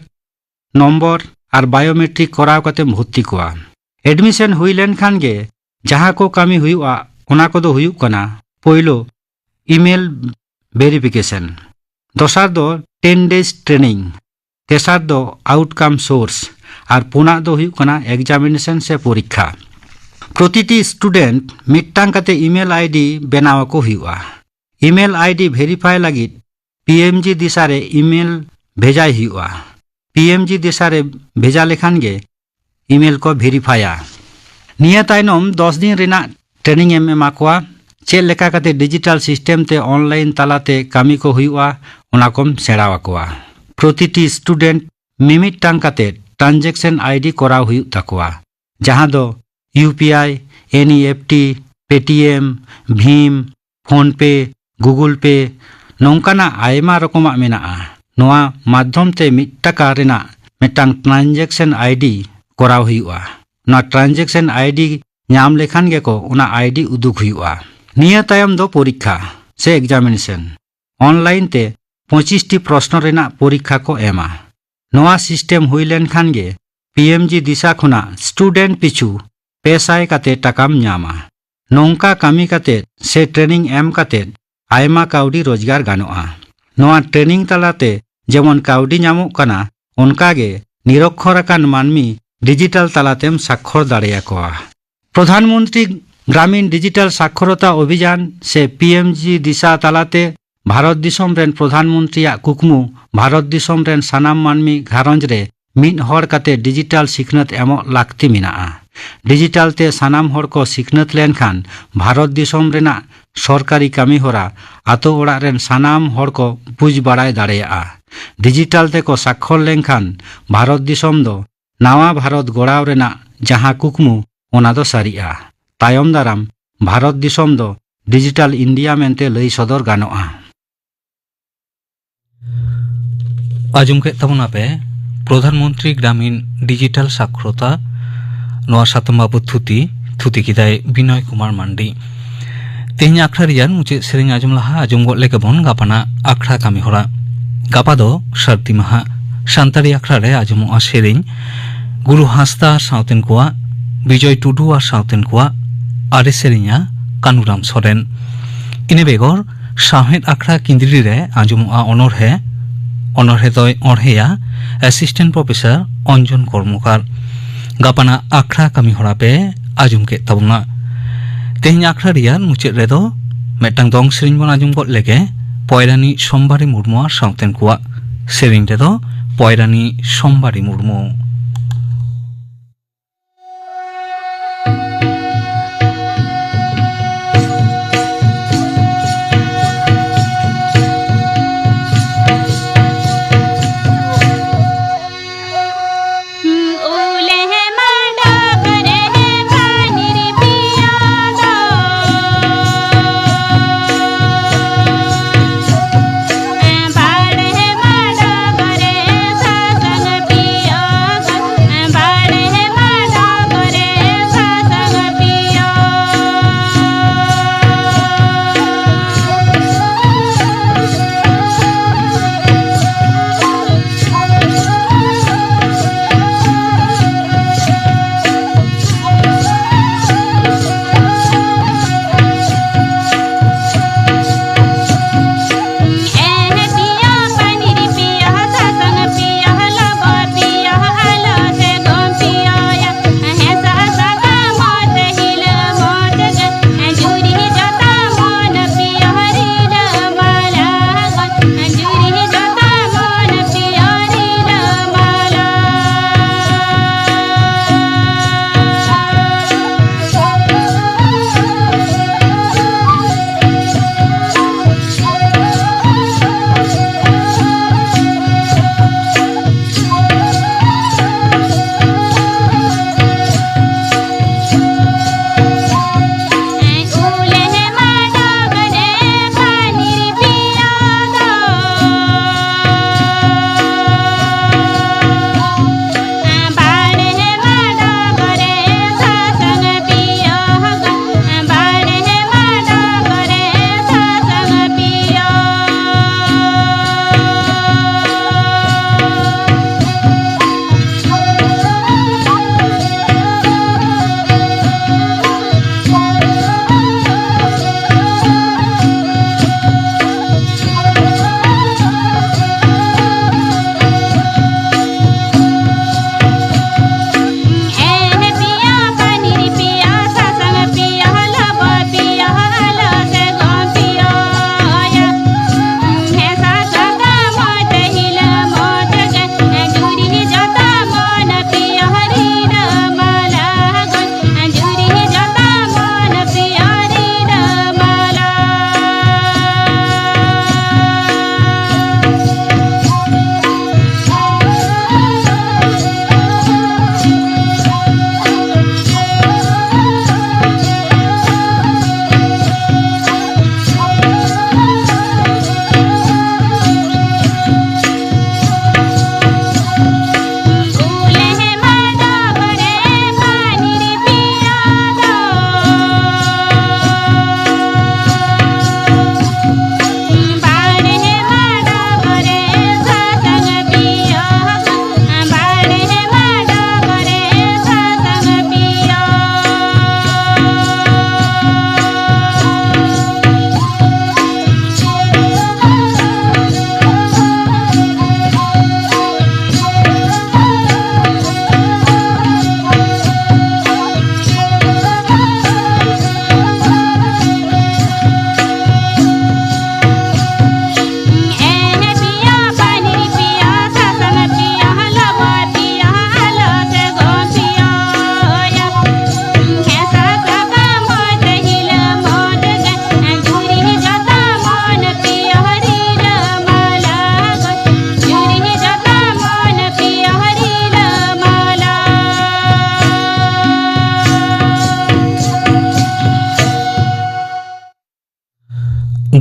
ᱱᱚᱢᱵᱚᱨ ᱟᱨ ᱵᱟᱭᱳᱢᱮᱴᱨᱤᱠ ᱠᱚᱨᱟᱣ ᱠᱟᱛᱮᱢ ᱵᱷᱚᱨᱛᱤ ᱠᱚᱣᱟ᱾ ᱮᱰᱢᱤᱥᱚᱱ ᱦᱩᱭ ᱞᱮᱱᱠᱷᱟᱱ ᱜᱮ ᱡᱟᱦᱟᱸ ᱠᱚ ᱠᱟᱹᱢᱤ ᱦᱩᱭᱩᱜᱼᱟ, ᱚᱱᱟ ᱠᱚᱫᱚ ᱦᱩᱭᱩᱜ ᱠᱟᱱᱟ, ᱯᱳᱭᱞᱳ, ᱤᱢᱮᱞ ᱵᱷᱮᱨᱤᱯᱷᱤᱠᱮᱥᱚᱱ, ᱫᱚᱥᱟᱨ ᱫᱚ ᱴᱮᱱ ᱰᱮᱡᱽ ᱴᱨᱮᱱᱤᱝ, ᱛᱮᱥᱟᱨ ᱫᱚ ᱟᱣᱩᱴᱠᱟᱢ ᱥᱳᱨᱥ ᱟᱨ ᱯᱩᱱᱟᱜ ᱫᱚ ᱦᱩᱭᱩᱜ ᱠᱟᱱᱟ ᱮᱠᱡᱟᱢᱤᱱᱮᱥᱚᱱ ᱥᱮ ᱯᱚᱨᱤᱠᱠᱷᱟ᱾ ᱯᱨᱚᱛᱤᱴᱤ ᱥᱴᱩᱰᱮᱱᱴ ᱢᱤᱫᱴᱟᱝ ᱠᱟᱛᱮ ᱤᱢᱮᱞ ᱟᱭ ᱰᱤ ᱵᱮᱱᱟᱣ ᱟᱠᱚ ᱦᱩᱭᱩᱜᱼᱟ᱾ ᱤᱢᱮᱞ ᱟᱭ ᱰᱤ ᱵᱷᱮᱨᱤᱯᱷᱟᱭ ᱞᱟᱹᱜᱤᱫ ᱯᱤ ᱮᱢ ᱡᱤ ᱫᱤᱥᱟ ᱨᱮ ᱤᱢᱮᱞ ᱵᱷᱮᱡᱟᱭ ᱦᱩᱭᱩᱜᱼᱟ᱾ ᱯᱤ ᱮᱢ ᱡᱤ ᱫᱤᱥᱟ ᱨᱮ ᱵᱷᱮᱡᱟ ᱞᱮᱠᱷᱟᱱ ᱜᱮ ᱤᱢᱮᱞ ᱠᱚ ᱵᱷᱮᱨᱤᱯᱷᱟᱭᱟ᱾ ᱱᱤᱭᱟᱹ ᱛᱟᱭᱱᱚᱢ ᱫᱚᱥ ᱫᱤᱱ ᱨᱮᱱᱟᱜ ᱴᱨᱮᱱᱤᱝ ᱮᱢ ᱮᱢᱟ ᱠᱚᱣᱟ, ᱪᱮᱫ ᱞᱮᱠᱟ ᱠᱟᱛᱮ ᱰᱤᱡᱤᱴᱟᱞ ᱥᱤᱥᱴᱮᱢ ᱛᱮ ᱚᱱᱞᱟᱭᱤᱱ ᱛᱟᱞᱟᱛᱮ ᱠᱟᱹᱢᱤ ᱠᱚ ᱦᱩᱭᱩᱜᱼᱟ, ᱚᱱᱟ ᱠᱚᱢ ᱥᱮᱬᱟ ᱟᱠᱚᱣᱟ᱾ ᱯᱨᱚᱛᱤᱴᱤ ᱥᱴᱩᱰᱮᱱᱴ ᱢᱤᱢᱤᱫᱴᱟᱝ ᱠᱟᱛᱮ ᱴᱨᱟᱱᱡᱮᱠᱥᱚᱱ ᱟᱭ ᱰᱤ ᱠᱚᱨᱟᱣ ᱦᱩᱭᱩᱜ ᱛᱟᱠᱚᱣᱟ, ᱡᱟᱦᱟᱸ ᱫᱚ ᱤᱭᱩ ᱯᱤ ᱟᱭ, ᱮᱱ E F T, Paytm, Bhim, PhonePe, Google Pay, ᱱᱚᱝᱠᱟᱱᱟᱜ ᱟᱭᱢᱟ ᱨᱚᱠᱚᱢᱟᱜ ᱢᱮᱱᱟᱜᱼᱟ᱾ ᱱᱚᱣᱟ ᱢᱟᱫᱽᱫᱷᱚᱢ ᱛᱮ ᱢᱤᱫ ᱴᱟᱠᱟ ᱨᱮᱱᱟᱜ ᱢᱤᱫᱴᱟᱝ transaction I D ᱠᱚᱨᱟᱣ ᱦᱩᱭᱩᱜᱼᱟ᱾ ᱱᱚᱣᱟ transaction I D ᱧᱟᱢ ᱞᱮᱠᱷᱟᱱ ᱜᱮᱠᱚ ᱚᱱᱟ I D ᱩᱫᱩᱜ ᱦᱩᱭᱩᱜᱼᱟ᱾ ᱱᱤᱭᱟᱹ ᱛᱟᱭᱚᱢ ᱫᱚ ᱯᱚᱨᱤᱠᱠᱷᱟ ᱥᱮ examination᱾ Online ᱛᱮ ᱯᱚᱸᱪᱤᱥ ᱴᱤ ᱯᱨᱚᱥᱱᱚ ᱨᱮᱱᱟᱜ ᱯᱚᱨᱤᱠᱠᱷᱟ ᱠᱚ ᱮᱢᱟ᱾ ᱱᱚᱣᱟ system ᱦᱩᱭ ᱞᱮᱱᱠᱷᱟᱱ ᱜᱮ P M G ᱫᱤᱥᱟ ᱠᱷᱚᱱᱟᱜ student ᱯᱤᱪᱷᱩ ᱯᱮ ᱥᱟᱭ ᱠᱟᱛᱮ ᱴᱟᱠᱟᱢ ᱧᱟᱢᱟ᱾ ᱱᱚᱝᱠᱟ ᱠᱟᱹᱢᱤ ᱠᱟᱛᱮ ᱥᱮ training ᱮᱢ ᱠᱟᱛᱮ ᱟᱭᱢᱟ ᱠᱟᱹᱣᱰᱤ ᱨᱳᱡᱽᱜᱟᱨ ᱜᱟᱱᱚᱜᱼᱟ᱾ ᱱᱚᱣᱟ training ᱛᱟᱞᱟᱛᱮ ᱡᱮᱢᱚᱱ ᱠᱟᱹᱣᱰᱤ ᱧᱟᱢᱚᱜ ᱠᱟᱱᱟ, ᱚᱱᱠᱟ ᱜᱮ ᱱᱤᱨᱚᱠᱠᱷᱚᱨ ᱟᱠᱟᱱ ᱢᱟᱹᱱᱢᱤ digital ᱛᱟᱞᱟᱛᱮᱢ ᱥᱟᱠᱠᱷᱚᱨ ᱫᱟᱲᱮᱭᱟᱠᱚᱣᱟ᱾ ᱯᱨᱚᱫᱷᱟᱱ ᱢᱚᱱᱛᱨᱤ ᱜᱨᱟᱢᱤᱱ ᱰᱤᱡᱤᱴᱟᱞ ᱥᱟᱠᱠᱷᱚᱨᱚᱛᱟ ᱚᱵᱷᱤᱡᱟᱱ ᱥᱮ P M G ᱫᱤᱥᱟ ᱛᱟᱞᱟᱛᱮ ᱵᱷᱟᱨᱚᱛ ᱫᱤᱥᱚᱢ ᱨᱮᱱ ᱯᱨᱚᱫᱷᱟᱱ ᱢᱚᱱᱛᱨᱤᱭᱟᱜ ᱠᱩᱠᱢᱩ ᱵᱷᱟᱨᱚᱛ ᱫᱤᱥᱚᱢ ᱨᱮᱱ ᱥᱟᱱᱟᱢ ᱢᱟᱹᱱᱢᱤ ᱜᱷᱟᱨᱚᱸᱡᱽ ᱨᱮ ᱢᱤᱫ ᱦᱚᱲ ᱠᱟᱛᱮ ᱰᱤᱡᱤᱴᱟᱞ ᱥᱤᱠᱷᱱᱟᱹᱛ ᱮᱢᱚᱜ ᱞᱟᱹᱠᱛᱤ ᱢᱮᱱᱟᱜᱼᱟ᱾ ᱰᱤᱡᱤᱴᱟᱞ ᱛᱮ ᱥᱟᱱᱟᱢ ᱦᱚᱲ ᱠᱚ ᱥᱤᱠᱷᱱᱟᱹᱛ ᱞᱮᱱᱠᱷᱟᱱ ᱵᱷᱟᱨᱚᱛ ᱫᱤᱥᱚᱢ ᱨᱮᱱᱟᱜ ᱥᱚᱨᱠᱟᱨᱤ ᱠᱟᱹᱢᱤ ᱦᱚᱨᱟ ᱟᱛᱳ ᱚᱲᱟᱜ ᱨᱮᱱ ᱥᱟᱱᱟᱢ ᱦᱚᱲ ᱠᱚ ᱵᱩᱡᱽ ᱵᱟᱲᱟᱭ ᱫᱟᱲᱮᱭᱟᱜᱼᱟ᱾ ᱰᱤᱡᱤᱴᱟᱞ ᱛᱮᱠᱚ ᱥᱟᱠᱠᱷᱚᱨ ᱞᱮᱱᱠᱷᱟᱱ ᱵᱷᱟᱨᱚᱛ ᱫᱤᱥᱚᱢ ᱫᱚ ᱱᱟᱣᱟ ᱵᱷᱟᱨᱚᱛ ᱜᱚᱲᱟᱣ ᱨᱮᱱᱟᱜ ᱡᱟᱦᱟᱸ ᱠᱩᱠᱢᱩ, ᱚᱱᱟ ᱫᱚ ᱥᱟᱹᱨᱤᱜᱼᱟ᱾ ᱛᱟᱭᱚᱢ ᱫᱟᱨᱟᱢ ᱵᱷᱟᱨᱚᱛ ᱫᱤᱥᱚᱢ ᱫᱚ ᱰᱤᱡᱤᱴᱟᱞ ᱤᱱᱰᱤᱭᱟ ᱢᱮᱱᱛᱮ ᱞᱟᱹᱭ ᱥᱚᱫᱚᱨ ᱜᱟᱱᱚᱜᱼᱟ᱾ ᱟᱸᱡᱚᱢ ᱠᱮᱫ ᱛᱟᱵᱚᱱᱟᱯᱮ ᱯᱨᱚᱫᱷᱟᱱ ᱢᱚᱱᱛᱨᱤ ᱜᱨᱟᱢᱤᱱ ᱰᱤᱡᱤᱴᱟᱞ ᱥᱟᱠᱷᱨᱚᱛᱟ, ᱱᱚᱣᱟ ᱥᱟᱛᱟᱢ ᱵᱟᱵᱚᱛ ᱛᱷᱩᱛᱤ᱾ ᱛᱷᱩᱛᱤ ᱠᱮᱫᱟᱭ ᱵᱤᱱᱚᱭ ᱠᱩᱢᱟᱨ ᱢᱟᱱᱰᱤ᱾ ᱛᱮᱦᱮᱧ ᱟᱠᱷᱲᱟ ᱨᱮᱭᱟᱜ ᱢᱩᱪᱟᱹᱫ ᱥᱮᱨᱮᱧ ᱟᱸᱡᱚᱢ ᱞᱟᱦᱟ ᱟᱸᱡᱚᱢ ᱜᱚᱫ ᱞᱮᱜᱮ ᱵᱚᱱ ᱜᱟᱯᱟᱱᱟᱜ ᱟᱠᱷᱲᱟ ᱠᱟᱹᱢᱤ ᱦᱚᱨᱟ᱾ ᱜᱟᱯᱟ ᱫᱚ ᱥᱟᱹᱨᱫᱤ ᱢᱟᱦᱟ᱾ ᱥᱟᱱᱛᱟᱲᱤ ᱟᱠᱷᱲᱟ ᱨᱮ ᱟᱸᱡᱚᱢᱚᱜᱼᱟ ᱥᱮᱨᱮᱧ ᱜᱩᱨᱩ ᱦᱟᱸᱥᱫᱟ ᱟᱨ ᱥᱟᱶᱛᱮᱱ ᱠᱚᱣᱟᱜ, ᱵᱤᱡᱚᱭ ᱴᱩᱰᱩ ᱟᱨ ᱥᱟᱶᱛᱮᱱ ᱠᱚᱣᱟᱜ, ᱟᱨᱮ ᱥᱮᱨᱮᱧᱟ ᱠᱟᱹᱱᱩᱨᱟᱢ ᱥᱚᱨᱮᱱ᱾ ᱤᱱᱟᱹ ᱵᱮᱜᱚᱨ ᱥᱟᱶᱦᱮᱫ ᱟᱠᱷᱲᱟ ᱠᱤᱸᱫᱽᱨᱤ ᱨᱮ ᱟᱸᱡᱚᱢᱚᱜᱼᱟ ᱚᱱᱚᱬᱦᱮ᱾ ᱚᱱᱚᱬᱦᱮ ᱫᱚᱭ ᱚᱬᱦᱮᱭᱟ Assistant Professor ᱚᱧᱡᱚᱱ ᱠᱚᱨᱢᱚᱠᱟᱨ᱾ ᱜᱟᱯᱟᱱᱟᱜ ᱟᱠᱷᱲᱟ ᱠᱟᱹᱢᱤ ᱦᱚᱨᱟ ᱯᱮ ᱟᱸᱡᱚᱢ ᱠᱮᱫ ᱛᱟᱵᱚᱱᱟ᱾ ᱛᱮᱦᱮᱧ ᱟᱠᱷᱲᱟ ᱨᱮᱭᱟᱜ ᱢᱩᱪᱟᱹᱫ ᱨᱮᱫᱚ ᱢᱤᱫᱴᱟᱝ ᱫᱚᱝ ᱥᱮᱨᱮᱧ ᱵᱚᱱ ᱟᱸᱡᱚᱢ ᱜᱚᱫ ᱞᱮᱜᱮ, ᱯᱚᱭᱨᱟᱱᱤ ᱥᱳᱢᱵᱟᱨᱤ ᱢᱩᱨᱢᱩ ᱟᱨ ᱥᱟᱶᱛᱮᱱ ᱠᱚᱣᱟᱜ᱾ ᱥᱮᱨᱮᱧ ᱨᱮᱫᱚ ᱯᱚᱭᱨᱟᱱᱤ ᱥᱳᱢᱵᱟᱨᱤ ᱢᱩᱨᱢᱩ᱾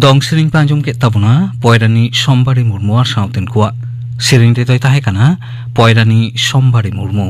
ᱫᱚᱝ ᱥᱮᱨᱮᱧ ᱯᱮ ᱟᱸᱡᱚᱢ ᱠᱮᱫ ᱛᱟᱵᱚᱱᱟ ᱯᱚᱭᱨᱟᱱᱤ ᱥᱚᱢᱵᱟᱲᱤ ᱢᱩᱨᱢᱩ ᱟᱨ ᱥᱟᱶᱛᱮᱱ ᱠᱚᱣᱟᱜ᱾ ᱥᱮᱨᱮᱧ ᱨᱮᱫᱚᱭ ᱛᱟᱦᱮᱸ ᱠᱟᱱᱟ ᱯᱚᱭᱨᱟᱱᱤ ᱥᱚᱢᱵᱟᱲᱤ ᱢᱩᱨᱢᱩ᱾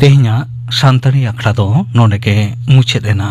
ᱛᱮᱦᱮᱧᱟᱜ ᱥᱟᱱᱛᱟᱲᱤ ᱟᱠᱷᱲᱟ ᱫᱚ ᱱᱚᱰᱮ ᱜᱮ ᱢᱩᱪᱟᱹᱫ ᱮᱱᱟ᱾